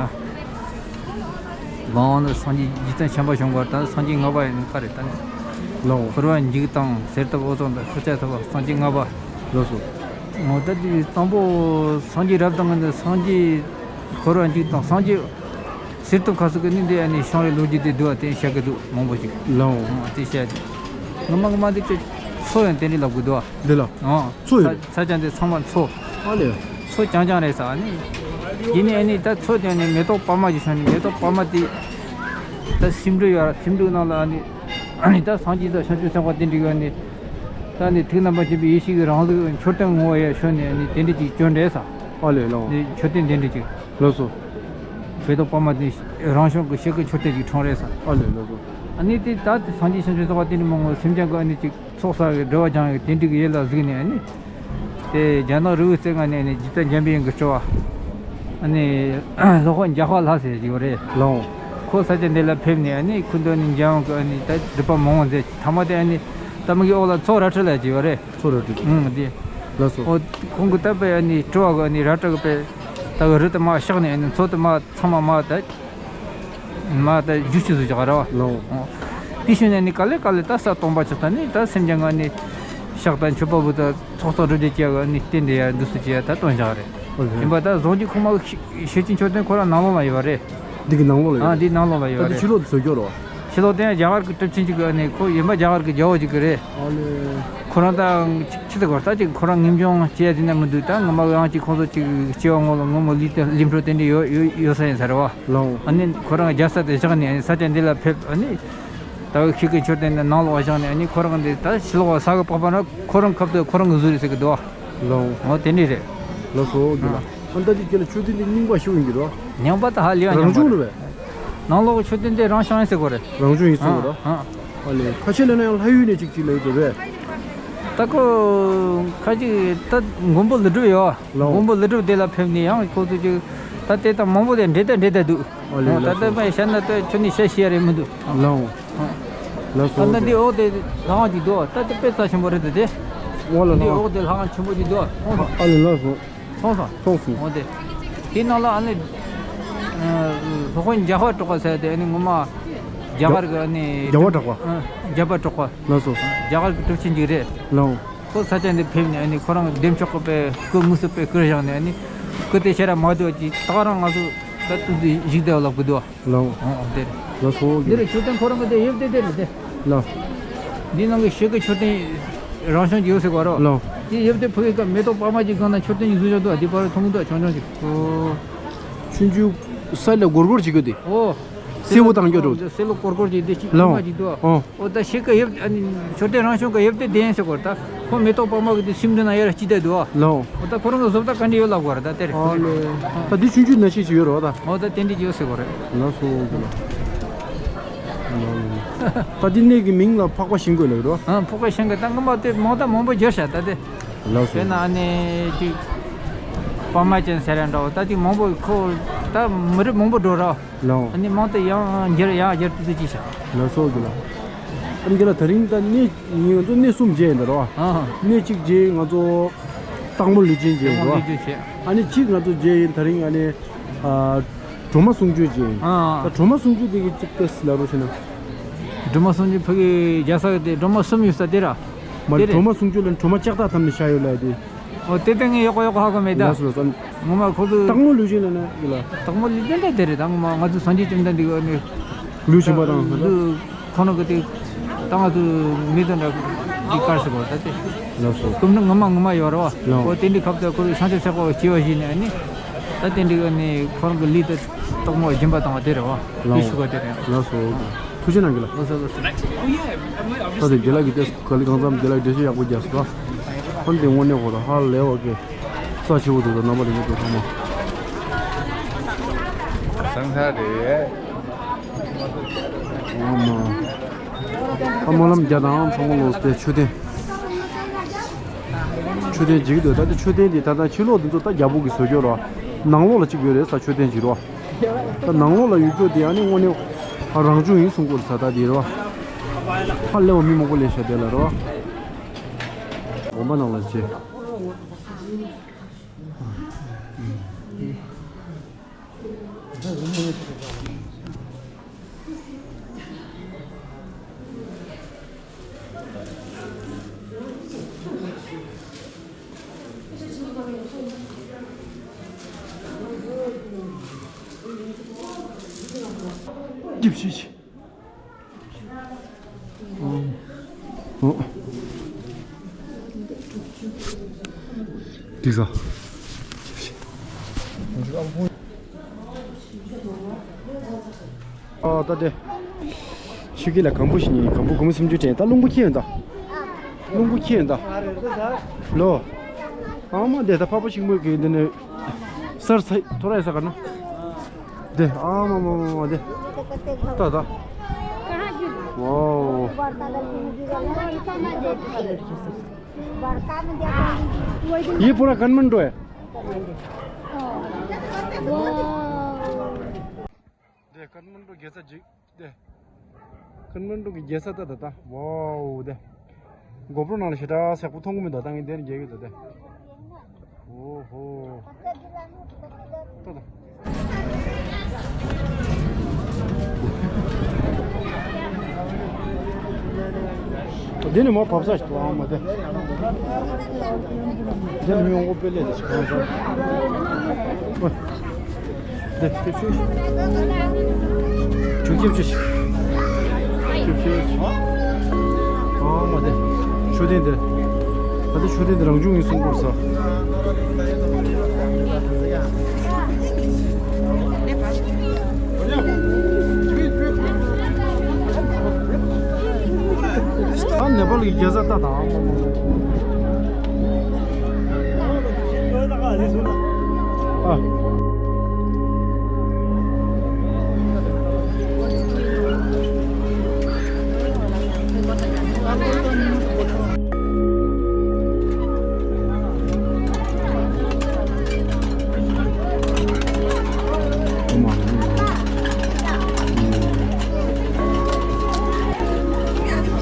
ལོང་ནི་སངས་རྒྱས་རྗེ་བཙུན་ཆེན་པོ་བྱུང་བར་ད་སངས་རྒྱས་ལྔ་པ་ཡིན་ཁ་རེད་ད་ནི། ལོང་། འཁོར་བ་འཇིག་དང་གསེར་ཐུབ་འོད་སྲུང་དང་ཤཱཀྱ་ཐུབ་པ་སངས་རྒྱས་ལྔ་པ། ལགས་སོ། ངོ་ད་དེ་དང་པོ་སངས་རྒྱས་རབ་དང་ངེས་འདི་སངས་རྒྱས་འཁོར་བ་འཇིག་དང་སངས་རྒྱས་གསེར་ཐུབ་ཁ་སོགས་ཀྱི་ནི་འདི་ཨ་ནི་བྱུང་བའི་ལོ་རྒྱུས་དེ་འདུག་བ་དེ་བཤད་གི་འདུག་མང་པོ་ཞིག་ལོང་། ཨ་དེ་བཤད་དེ། ངོ་མ་ངོ་མ་འདི་ཚོ་ཚོ་ཡང་དེ་འདྲ་ལབ་གི་འདུག་བ། འདི་ལ། ཨང་། མཚོ་ཡོད། ས་ས་ཆ་འདི་ཚང་མ་མཚོ། ཨ་ལས། མཚོ་རྐྱང་རྐྱང་རེད་ས་ཨ་ནི། ཡིན་ནའི་ཨ་ནི་ད་མཚོ་དེ་ནི་མེ་ཏོག་པད་མ་ཞིག་བྱུང་ནི་མེ་ཏོག་པད་མ་དེ། ད་སེ་འབྲུ་ཡོད་ར་སེ་འབྲུ་ནང་ལ་ཨ་ནི། ཨ་ནི་ད་སངས་རྒྱས་དང་བྱང་ཆུབ་སེམས་དཔའ་དེ་འདྲ་ཡོད་ནི། ད་ནི་ཐུགས་རྣམ་པར་ཤེས་པའི་ཡེ་ཤེས་ཀྱི་རང་གཟུགས་མཆོད་རྟེན་ངོ་བོ་ཡ་ཤོད་ནི་ཨ་ནི་དེ་འདྲ་ཅིག་བྱོན་རེད་ས། ཨ་ལས་ལོ། ནི་མཆོད་རྟེན་དེ་འདྲ་ཅིག་ལགས་སོ། མེ་ཏོག་པད་མ་དེ་རང་བྱུང་གི་ཤེལ་གྱི་མཆོད་རྟེན་ཅིག་འཁྲུངས་རེད་ས། ཨ་ལས་ལགས་སོ། ཨ་ནི་དེ་ད་དེ་སངས་རྒྱས་བྱང་ཆུབ་སེམས་དཔའ་དེ་འདྲ་མང་ངོ་སེམས་ཅན་གྱི་ཨ་ནི་ཅིག་ཚོགས་བསགས་ཀྱི་སྒྲིབ་པ་སྦྱང་ཡོད་དེ་འགྲིག་གི་ཡིད་ལ་གཟིགས་ནས་ནི། དེ་རྒྱ་ནག་རི་བོའི་རྩེ་ལྔ་ནས་ནི་རྗེ་བཙུན་འཇམ་པའི་དབྱངས་ཀྱི་སྤྲུལ་པ། ཨ་ནི་སློབ་དཔོན་འཇམ་དཔལ་ལྷ་ཟེར་ཞིག་ཡོད་རེད། ལའོ། ཁོ་ས་ཆ་འདི་ལ་ཕེབས་ནས་ཨ་ནི་ཁོ་འདོན་ནི་འཇམ་དབྱངས་ཀྱི་ཨ་ནི་ད་སྒྲུབ་པ་མང་བོ་མཛད། ཐ་མ་དེ་ཨ་ནི་ད་མི་གི་འོག་ལ་མཚོ་རལ་གྲི་ལབ་ཅིག་ཡོད་རེད། མཚོ་རལ་གྲི། ཨང་དེ། ལགས་སོ། ཨོ། ཁོང་གི་ད་པའི་ཨ་ནི་སྤྲུལ་པ་གི་ཨ་ནི་རལ་གྲི་གི་པའི་ད་གི་རི་དེ་མར་གཤགས་ནས་ཨ་ནི་མཚོ་དེ་མར་ཚང་མ་མར་ད། མ་ད་རྒྱུ་ཆུ་ཟུ་བཞག་ར་བ། ལའོ། ཨོ། དེ་ཤུལ་ནས་ནི་ག་ལེ་ག་ལེ་ད་ས་སྟོང་པ་ཆགས་ད་ནི་ད་སེམས་ཅན་ང་ནི་ཤག་དང་མཆོད་པ་བུ་ད་ཚོགས་གཙོ་སྒྲུབ་བྱེད་ཀྱི་ནི་རྟེན་འདི་ཡར་འདུག་སུ་བྱེད་ད་སྟོན་བཞག་རེད། ཨོ་ལེ། ཡིན་པ་ད་རྫོང་གི་ཁུག་མ་ཤེ་ཤེ་ཆེན་མཆོད་རྟེན་ཁོ་རང་ནང་ལོགས་ལ་ཡོད་རེད། འདི་གི་ནང་ལོགས་ལ་ཡོད་ཨ་རེད། འདི་ནང་ལོགས་ལ་ད་ཡོད་འདི་རེད། ཕྱི་ལོགས་དུ་བཟོ་རྒྱུ་རོ། ཕྱི་ལོགས་དེ་ཡང་རྒྱ་གར་གི་གྲུབ་ཆེན་ཅིག་གི་ནི་ཁོ་ཡིན་པ་རྒྱ་གར་གི་རྒྱལ་པོ་ཅིག་གི་རེད། ཨོ་ལེ། ཁོ་རང་ད་ཆི་ཆི་ཟེར་གོ་ད་ཅིག་ཁོ་རང་ངེས་འབྱུང་བྱས་དེ་ན་མི་འདུག་ད་ངོ་མ་ཡང་ཅིག་ཁོང་ཚོ་ཅིག་སྐྱེ་བ་སྔོན་ལ་ངོ་མ་ལི་ལི་འཕྲོ་དེ་འདྲ་ཡོད་ཡོད་ཡོད་ས་ཡིན་ས་རེད་བ། ལའོ། ཨ་ནི་ཁོ་རང་རྒྱལ་ས་དེ་བཞག་ནས་ཨ་ནི་ས་ཆ་འདི་ལ་ཕེབས། ཨ་ནི་ད་གི་ཁྱི་གི་མཆོད་རྟེན་འདི་ནང་ལོགས་བཞག་ནས་ཨ་ནི་ཁོ་རང་འདི་ད་ཕྱི་ལོགས་ས་གི་པགས་པ་ན་ཁོ་རང་ཁབ་ཏུ་ཁོ་རང་གི་གཟུགས་རེད་ཟེར་གི་འདུག་བ། ལའོ། འོ་དེ་འདྲ་རེད། ལགས་སོ་གི་ལ། ཨ། ཨ་ད་འདི་གི་ལ་མཆོད་རྟེན་འདི་རྙིང་པ་ཞིག་ཡིན་གི་རོ། རྙིང་པ་ད་ཧ་ལས་ཡ་རང་རྙིང་པ་བྱུང་རེད། རེད་པས། ནང་ལོགས་མཆོད་རྟེན་འདི་རང་བྱུང་ཡིན་ཟེར་གོ་རེད། རང་བྱུང་ཡིན་ཟེར་གོ་ར། ཨ། ཨ་ལས་ཁ་ཆེ་ལ་ན་ཡང་ལྷ་ཡུལ་ནས་ཅིག་ཅིག་ལ་ཡོད་དོ་བས། ད་ཁོ་ཁ་ཅིག་ད་མགོན་པོ་ཀླུ་སྒྲུབ་ཡོད། ལའོ། མགོན་པོ་ཀླུ་སྒྲུབ་དེ་ལ་ཕེབས་ནས་ཡང་ཁོ་ཚོ་ཅིག་ད་དེ་དང་མང་པོ་དེ་འདྲེ་དང་འདྲེ་དང་འདུག་ཨ་ལས། ད་ལྟ་ལགས་སོ། མ་བཤད་ན་ད་ཁྱོད་ནི་བཤད་ཤེས་ཡ་རེད་མི་འདུག་ལའོ། ཨ། ལགས་སོ། ད་ལྟ་འདི་འོག་དེ་ལྷ་ཁང་ཅིག་འདུག་ད་དེ་དཔེ་རྩ་ཆེན་པོ་རེད་དེ། འོག་ལ་འདི་ལྷ་ཁང་། འོག་དེ་ལྷ་ཁང་ཆེན་པོ་ཅིག་འདུག་མཐོང་སོང་། ཨ་ལས་ལགས་སོ། མཐོང་སོང་། མཐོང་སོང་། འོ་དེ། དེའི་ནང་ལ་ཨ་ནི། ཨ། སློབ་དཔོན་རྒྱལ་བ་གྲགས་པ་ཟེར་དེ་ཨ་ནི་ངོ་མ། རྒྱ་གར་གི་ཨ་ནི། རྒྱལ་བ་གྲགས་པ། ཨ། རྒྱལ་བ་གྲགས་པ། ལགས་སོ། རྒྱ་གར་གི་གྲུབ་ཆེན་ཅིག་རེད། ལའོ། ཁོ་ས་ཆ་འདི་ཕེབས་ནས་ཨ་ནི་ཁོ་རང་བདེ་མཆོག་གི་པའི་སྐུ་དངོས་སུ་པའི་སྐུར་བཞེངས་ནས་ཨ་ནི། སྐུ་དེ་ཤེས་ར་མ་འདུག་ཅིག་ད་རང་ང་ཚོ་ད་དུས་འདི་བཞུགས་བསྡད་ལབ་གི་འདུག་ལའོ། ཨོ་ཨོ་དེ་རེད། ལགས་སོ་གི་ལ། འདི་རེད་མཆོད་རྟེན་ཁོ་རང་གི་དེ་དབྱིབས་དེ་དེ་རེད་དེ། ལ། འདི་ནང་གི་ཤེལ་གི་མཆོད་རྟེན་རང་བྱུང་གི་ཡོད་ཟེར་བ་རོ། ལ། དེ་དབྱིབས་དེ་ཕུག་གི་སྐབས་མེ་ཏོག་པད་མ་གཅིག་སྒང་ན་མཆོད་རྟེན་གྱི་གཟུགས་བཞག་འདུག་དེ་བར་མཐོང་གི་འདུག་ཆུང་ཆུང་ཅིག་ཨོ། ཆུང་ཆུང་ས་ལ་སྒོར་སྒོར་བྱེད་གི་དེ། ཨོ། སེར་པོ་བཏང་རྒྱུ་འགྲོ། སེར་ལོ་སྒོར་སྒོར་གྱི་འདི་གཅིག་ལ། ལ་མ་གཅིག་འདུག་ཨོ། ཨོ་ད་ཤེལ་གི་དབྱིབས་ཨ་ནི་མཆོད་རྟེན་རང་བྱུང་གི་དབྱིབས་དེ་བདེན་ཟེར་གོ་ད། ཁོ་མེ་ཏོག་པད་མ་གི་དེ་སེམས་འདི་ན་ཡར་སྐྱིད་བསྡད་འདུག་ཨ། ལའོ། ཨོ་ད་ཁོ་རང་གི་བཟོ་ལྟ་ག་འདྲ་ཡོད་ལབ་དགོས་རེད་ད་དེ་རེད། ཨ་ལེ། ད་འདི་ཆུང་ཆུང་ན་ཤེས་ཅིག་ཡོད་རེད་བ་ད། ཨོ་ད་དེ་འདྲ་ཅིག་ཡོད་ཟེར་གོ་རེད། ལགས་སོ་གི་ལ། ད་འདི་གནས་ཀྱི་མིང་ལ་འཕགས་པ་ཤིང་ཀུན་ལབ་རེད་བ། ཨ་འཕགས་པ་ཤིང་ཀུན་ད་སྔོན་མ་དེ་མང་ད་མང་པོ་བརྗོད་བྱ་ད་དེ། ལགས་སོ། དཔེར་ན་ཨ་ནི་ཅིག་པད་མ་ཅན་ཟེར་ཡ་འདྲ་བོ་ད་ཅིག་མང་པོ་ཁོ་ད་མི་རབས་མང་པོ་འགྲོ་ར། ལའོ། ཨ་ནི་མང་དུ་ཡང་འགྱུར་ཡང་འགྱུར་དུ་ཅི་བྱ། ལགས་སོ་གི་ལ། ཨ་ནི་ཁྱེད་ལ་ད་རིང་ད་གནས་ང་ཚོ་གནས་གསུམ་མཇལ་ཡིན་ད་རོ། ཨ། གནས་གཅིག་མཇལ་ང་ཚོ་སྟག་མོ་ལུས་སྦྱིན་མཇལ་ཡིན་རོ། ཨ་ནི་གཅིག་ང་ཚོ་མཇལ་ཡིན་ད་རིང་ཨ་ནི་ཨ། གྲོ་མ་གསུང་ཆོས་མཇལ་ཡིན། ཨ། ད་གྲོ་མ་གསུང་ཆོས་དེ་གི་གཅིག་ལྟ་སི་ལ་རོ་ཞེ་ན། གྲོ་མ་གསུང་ཆོས་ཕ་གི་རྒྱལ་ས་གི་དེ་གྲོ་མ་གསུམ་ཡོད་ས་དེ་ར། མ་དེ་རེད། གྲོ་མ་གསུང་ཆོས་ལ་གྲོ་མ་ལྕགས་ཐག་ཐམ་ནས་བཞག་ཡོད་ལ་དེ། ཨོ་དེ་ལྟ་ངས་ཡག་པོ་ཡག་པོ་ཧ་གོ་མེད་ད། ལགས་སོ་ལགས་སོ། ངོ་མ་ཁོ་ཚོ། སྟག་མོ་ལུས་སྦྱིན་ལ་ན་ཡོད་ལ། སྟག་མོ་ལུས་སྦྱིན་ད་དེ་རེད་ད། ངོ་མ་ང་ཚོ་སངས་རྒྱས་བཅོམ་ལྡན་འདས་ཀྱི་ཨ་ནི། ལུས་སྦྱིན་པ་དང་ད། ཁོ་ན་གི་དེ། ད་ང་ཚོ་མི་ཚོ་འདྲ་གི་དཀར་སི་གོ་ད་དེ། ལགས་སོ། སྐུ་མདུན་ངོ་མ་ངོ་མ་ཡོད་རེད་བ། ལགས། ཨོ་དེ་འདྲའི་ཁབ་ཏུ་ཁོ་ཚོ་སངས་རྒྱས་ཚེ་དཔག་པའི་སྐྱེ་བ་བཞེས་ནས་ཨ་ནི། ད་དེ་འདྲའི་ཨ་ནི་ཁོ་རང་གི་ལུས་དེ་སྟག་མོ་སྦྱིན་པ་བཏང་བ་དེ་རེད་བ། ལགས། དེ་ཞུ་བ་དེ་རེད། ལགས་སོ། ཐུགས་རྗེ་གནང་གི་ལ། ལགས་སོ་ལགས་སོ། ད་དེ་རྒན་ལགས་ཀྱིས་དེ་ག་ལེ་གང་འཚམ་རྒན་ལགས་འགྲེལ་བཤད་ཡག་པོ་རྒྱག་སོང་། ཧོན་དེ་དངོས་གནས་ཁོ་རང་ཧ་ལས་བ་གི་རྩ་ཆེ་བོ་འདུག་ད་རྣམ་པ་ལྷན་རྒྱས་ཚོ་ཚང་མ། སང་ས་རེད། ཨ་མ། ཨ་སྨོན་ལམ་རྒྱག་དང་ཚང་མ་ལོག་སྟེ་མཆོད་རྟེན། མཆོད་རྟེན་ཅིག་འདུག་ད་ལྟ་མཆོད་རྟེན་འདི་ད་ལྟ་ཕྱི་ལོགས་འདི་ཚོ་ད་རྒྱ་བོད་ཀྱི་བཟོ་བཅོས་རོ། ནང་ལོགས་ལ་གཅིག་ཡོད་རེད་ས་མཆོད་རྟེན་ཅིག་རོ། ད་ནང་ལོགས་ལ་ཡོད་རྒྱུ་དེ་ཨ་ནི་དངོས་གནས་རང་བྱུང་ཡིན་གསུང་གི་རེད་ས་ད་དེ་རོ། ཧ་ལས་པ་མི་མང་པོ་ལས་ཤ་དེ་ལ་རོ། དགོན་པ་ནང་ལ་བྱེད། འགྲིག་སོང་། ཨ་ད་དེ། ཆུ་སྐྱེས་ལ་གང་པོ་ཞིག་ཉིན་གང་པོ་གོང་སུམ་ཅུ་དྲན་ད་རླུང་བུ་ཁྱེར་ཡོང་ད། རླུང་བུ་ཁྱེར་ཡོང་ད། ལོ། ཨ་མ་དེ་ད་ཕག་པ་ཞིག་མོས་གི་འདི་ནས། སར་ཚ་ཐོ་ར་ཡ་ས་ག་ན། དེ་ཨ་མ་མ་མ་མ་དེ། ད་ད། ཝའོ། ये पूरा काठमांडू है। དེ་ཀ་ཐ་མན་ཌུ་རྒྱལ་ས་ཅིག་དེ། ཀ་ཐ་མན་ཌུ་གི་རྒྱལ་ས་ད་ད་ད་ཝའོ་དེ། གོ་པྲོ་ནང་ལ་ཞེ་དྲག་གསལ་པོ་མཐོང་གི་མི་འདུག་ད་ངས་འདིར་རྒྱལ་གི་འདུག་དེ། ཨོ་ཧོ། ད་ད། འདི་ནི་མོ་བབས་ས་ཞིག་འདུག་ཨང་མ་དེ། འདི་ནི་མི་ཡོང་སྒོ་དཔེ་ལས་དེ་ཞིག་གང་སོང་། འདི་ཁྱེད་ཆོས་ཤིག་ཁྱེད་ཆོས་ཤིག་ཁྱེད་ཆོས་ཤིག་ཨང་མ་དེ། མཆོད་རྟེན་དེ། ད་ལྟ་མཆོད་རྟེན་དེ་རང་བྱུང་ཡིན་གསུང་གི་རེད་ས། ཨ་ནེ་པཱལ་གྱི་རྒྱལ་ས་ལྟ་དང་། ཨ།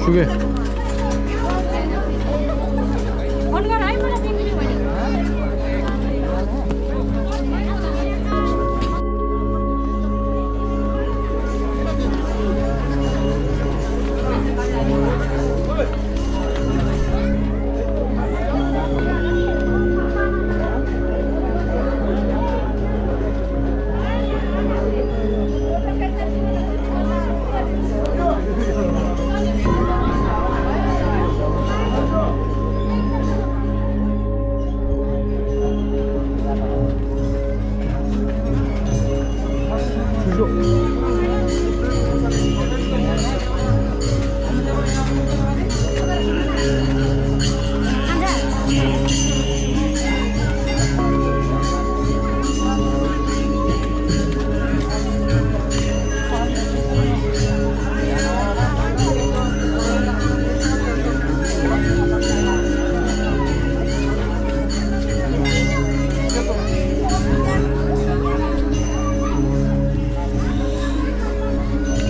ཞུ་གེ།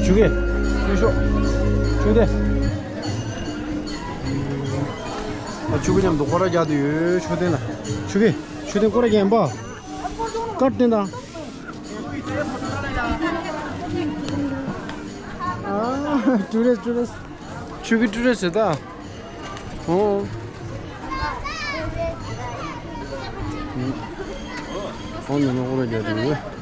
ཆུ་གེ། ཆུ་ཤོག་ཆུ་དེ། ཆུ་གི་མཉམ་དུ་སྐོར་ར་རྒྱག་དུ་ཡོད། ཆུ་ཐེན་ལ། ཆུ་གི་ཆུ་ཐེན་སྐོར་ར་རྒྱག་ཡིན་པ། ཀར་ཐེན་དང་། ཨ། ཊུ་རི་སི་ཊུ་རི་སི། ཆུ་གི་ཊུ་རི་སི་ད། ཨོ། ཨོ་ནི་ནོ་ཀོ་ར་རྒྱ་རི་ཡོད།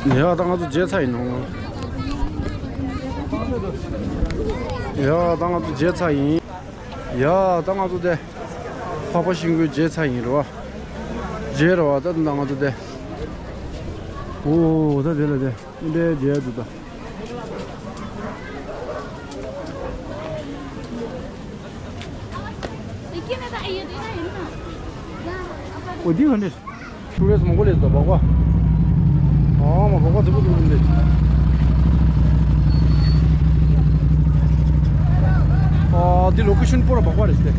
ཡ་ད་ང་ཚོ་མཇལ་ཚར་ཡིན་ནོ། ཡ་ད་ང་ཚོ་མཇལ་ཚར་ཡིན། ཡ་ད་ང་ཚོ་དེ་འཕགས་པ་ཤིང་ཀུན་མཇལ་ཚར་ཡིན་རེད་བ། མཇལ་རེད་བ། ད་ད་ང་ཚོ་དེ། ཨོ་ད་དེ་ལ་དེ་འདྲའི་མཇལ་འདུག་ད། ཨོ་འདི་ག་འདྲས། ཊུ་རི་སི་མང་པོ་སླེབས་སོང་། སྦག་སྦག་ཨ་མ་སྦག་སྦག་རྫིག་པོ་འདུག་འདི། ཨ་འདི་ལོ་ཀེ་ཤན་སྤོ་ར་སྦག་སྦག་རེད་ཟེར།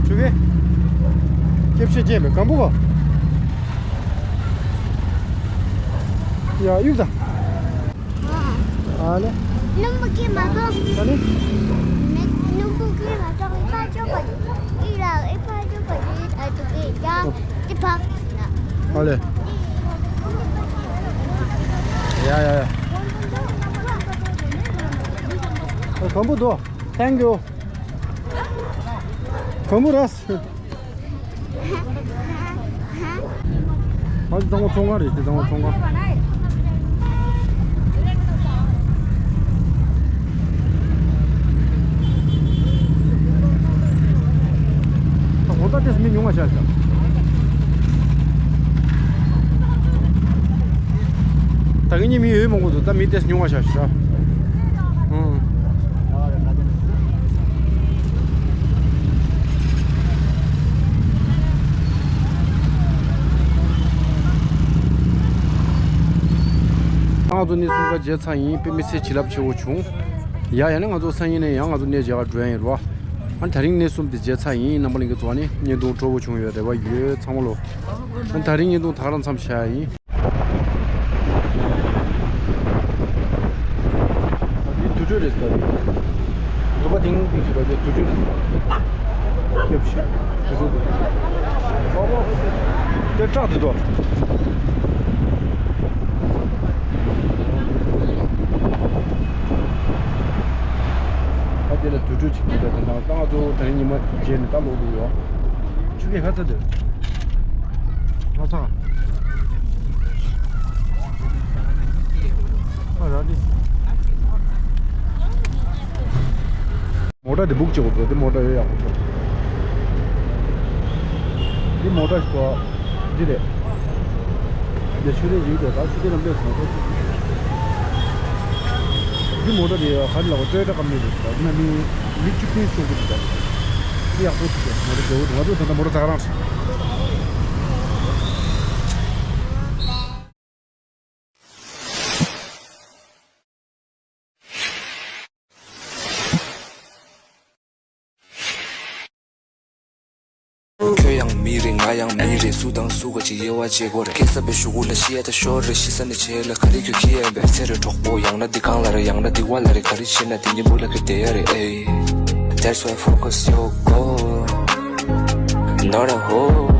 ཆུ་གེ་ཁེབས་ཤེས་ཅན་པའི་གམ་བུ་ག་ཡ་གཡུག་དང་། ཨ་ལེ། སྣུམ་པོ་ཁྱེར་མ་སོང་། ཨ་ལེ། སྣུམ་པོ་ཁྱེར་མ་སོང་། ཨི་ཕ་ཅོ་པ་ཨི་ལ་ཨི་ཕ་ཅོ་པ་ཨི་ཨ་ཏུ་ཀེ་ཡ་ཨི་ཕ། ཨ་ལེ། ཡ་ཡ་ཡ། ཨ་གམ་བུ་དོ། Thank you། གམ་བུ་ར། ཨ་ཙང་བོ་ཚོང་ཁང་རེད་དེ། ཙང་བོ་ཚོང་ཁང་། ད་གོ་ད་ཏེས་མི་ཉུང་བ་ཤར་ཤག་ད་གིན་ཉི་མི་ཡོད་མང་པོ་འདུག་ད་མི་ཏེས་ཉུང་བ་ཤར་ཤག་ཨང་། ང་ཚོ་གནས་གསུམ་ཀ་མཇལ་ཚར་ཡིན། དཔེ་མི་སྲིད་བྱིན་རླབས་ཆེ་བོ་བྱུང་། ཡ་ཡ་ནི་ང་ཚོ་སང་ཉིན་ནས་ཡང་ང་ཚོ་གནས་མཇལ་ག་འགྲོ་ཡ་ཡིན་རོ། ཨ་ནི་དེ་རིང་གནས་གསུམ་དེ་མཇལ་ཚར་ཡིན། རྣམ་པ་ལྷན་རྒྱས་ཚོ་ཨ་ནི་བརྙན་ཐུང་སྤྲོ་བོ་བྱུང་ཡོད་རེ་བ་ཡོད་ཚང་མ་ལོ། ཨ་ནི་དེ་རིང་བརྙན་ཐུང་ད་ག་རང་མཚམས་བཞག་ཡ་ཡིན། འདི་དུར་ཁྲོད་རེད་ཟེར། འདུག་པ་དེང་དེང་ཞིག་པ་དེ་དུར་ཁྲོད་རེད་ཟེར། ཁྱབ་ཤི་ཞུ་སོང་དེ། ཨོ་དེ་བྲག་དེ་དོ། ཨ་དེ་ལ་དུར་ཁྲོད་ཅིག་འདུག་ད་དེ་ནང་ད་ང་ཚོ་དེ་རིང་ཉི་མ་རྗེས་ནས་ད་ལོག་འདུག་ཡོད། ཆུ་ཁའི་ཁ་ཚ་དེ། ཁ་ཚ། ཨ་ར་དེ། མོ་ཊ་འདི་བུག་བྱེད་དགོས་འདུག་འདི་མོ་ཊ་ཡོད་ཡག་པོ་འདུག་འདི་མོ་ཊ་ཞིག་འདི་རེད། འདི་ཆུ་རེད་ཡིན་འདུག་ད་ཆུ་རེད་ལམ་འདི་མོ་ཊ་ཅིག་འདི་མོ་ཊ་འདི་ག་རེ་ལབ་ཀོ་ཊོ་ཡོ་ཊ་ཀམ་པ་ནི་རེད་འདུག་ད་འདི་ན་མི་མི་བཅུ་བདུན་ཤོག་གི་འདུག་ད་འདི་ཡག་པོ་འདུག་མོ་ཊ་འདི་འོ་ང་ཚོ་ད་ལྟ་མོ་ཊ་ད་ག་རང་། མི་རེད་ང་ཡང་མི་རེད། སུ་དང་སུ་ག་ཅིག་དབྱེ་བ་འབྱེད་དགོས་རེད། སྐྱེ་ས་པའི་གཞུག་གུ་ལ་ཤི་ཡ་ད་ཤོར་རེད། ཤི་ས་ནས་བྱེད་ལ་ག་རེ་ཁྱོད་ཁྱི་ཡ་ཡིན་པས། ཚེ་རེ་གྲོགས་པོ་ཡང་ན་འདི་གང་ལ་རེད། ཡང་ན་འདི་བ་ལ་རེད། ག་རེ་བྱེད་ན་དེ་གཉིས་པོ་ལ་ཁྱོད་བསྡད་ཡ་རེད། ཨེ། That's why focus your goal, not a hole.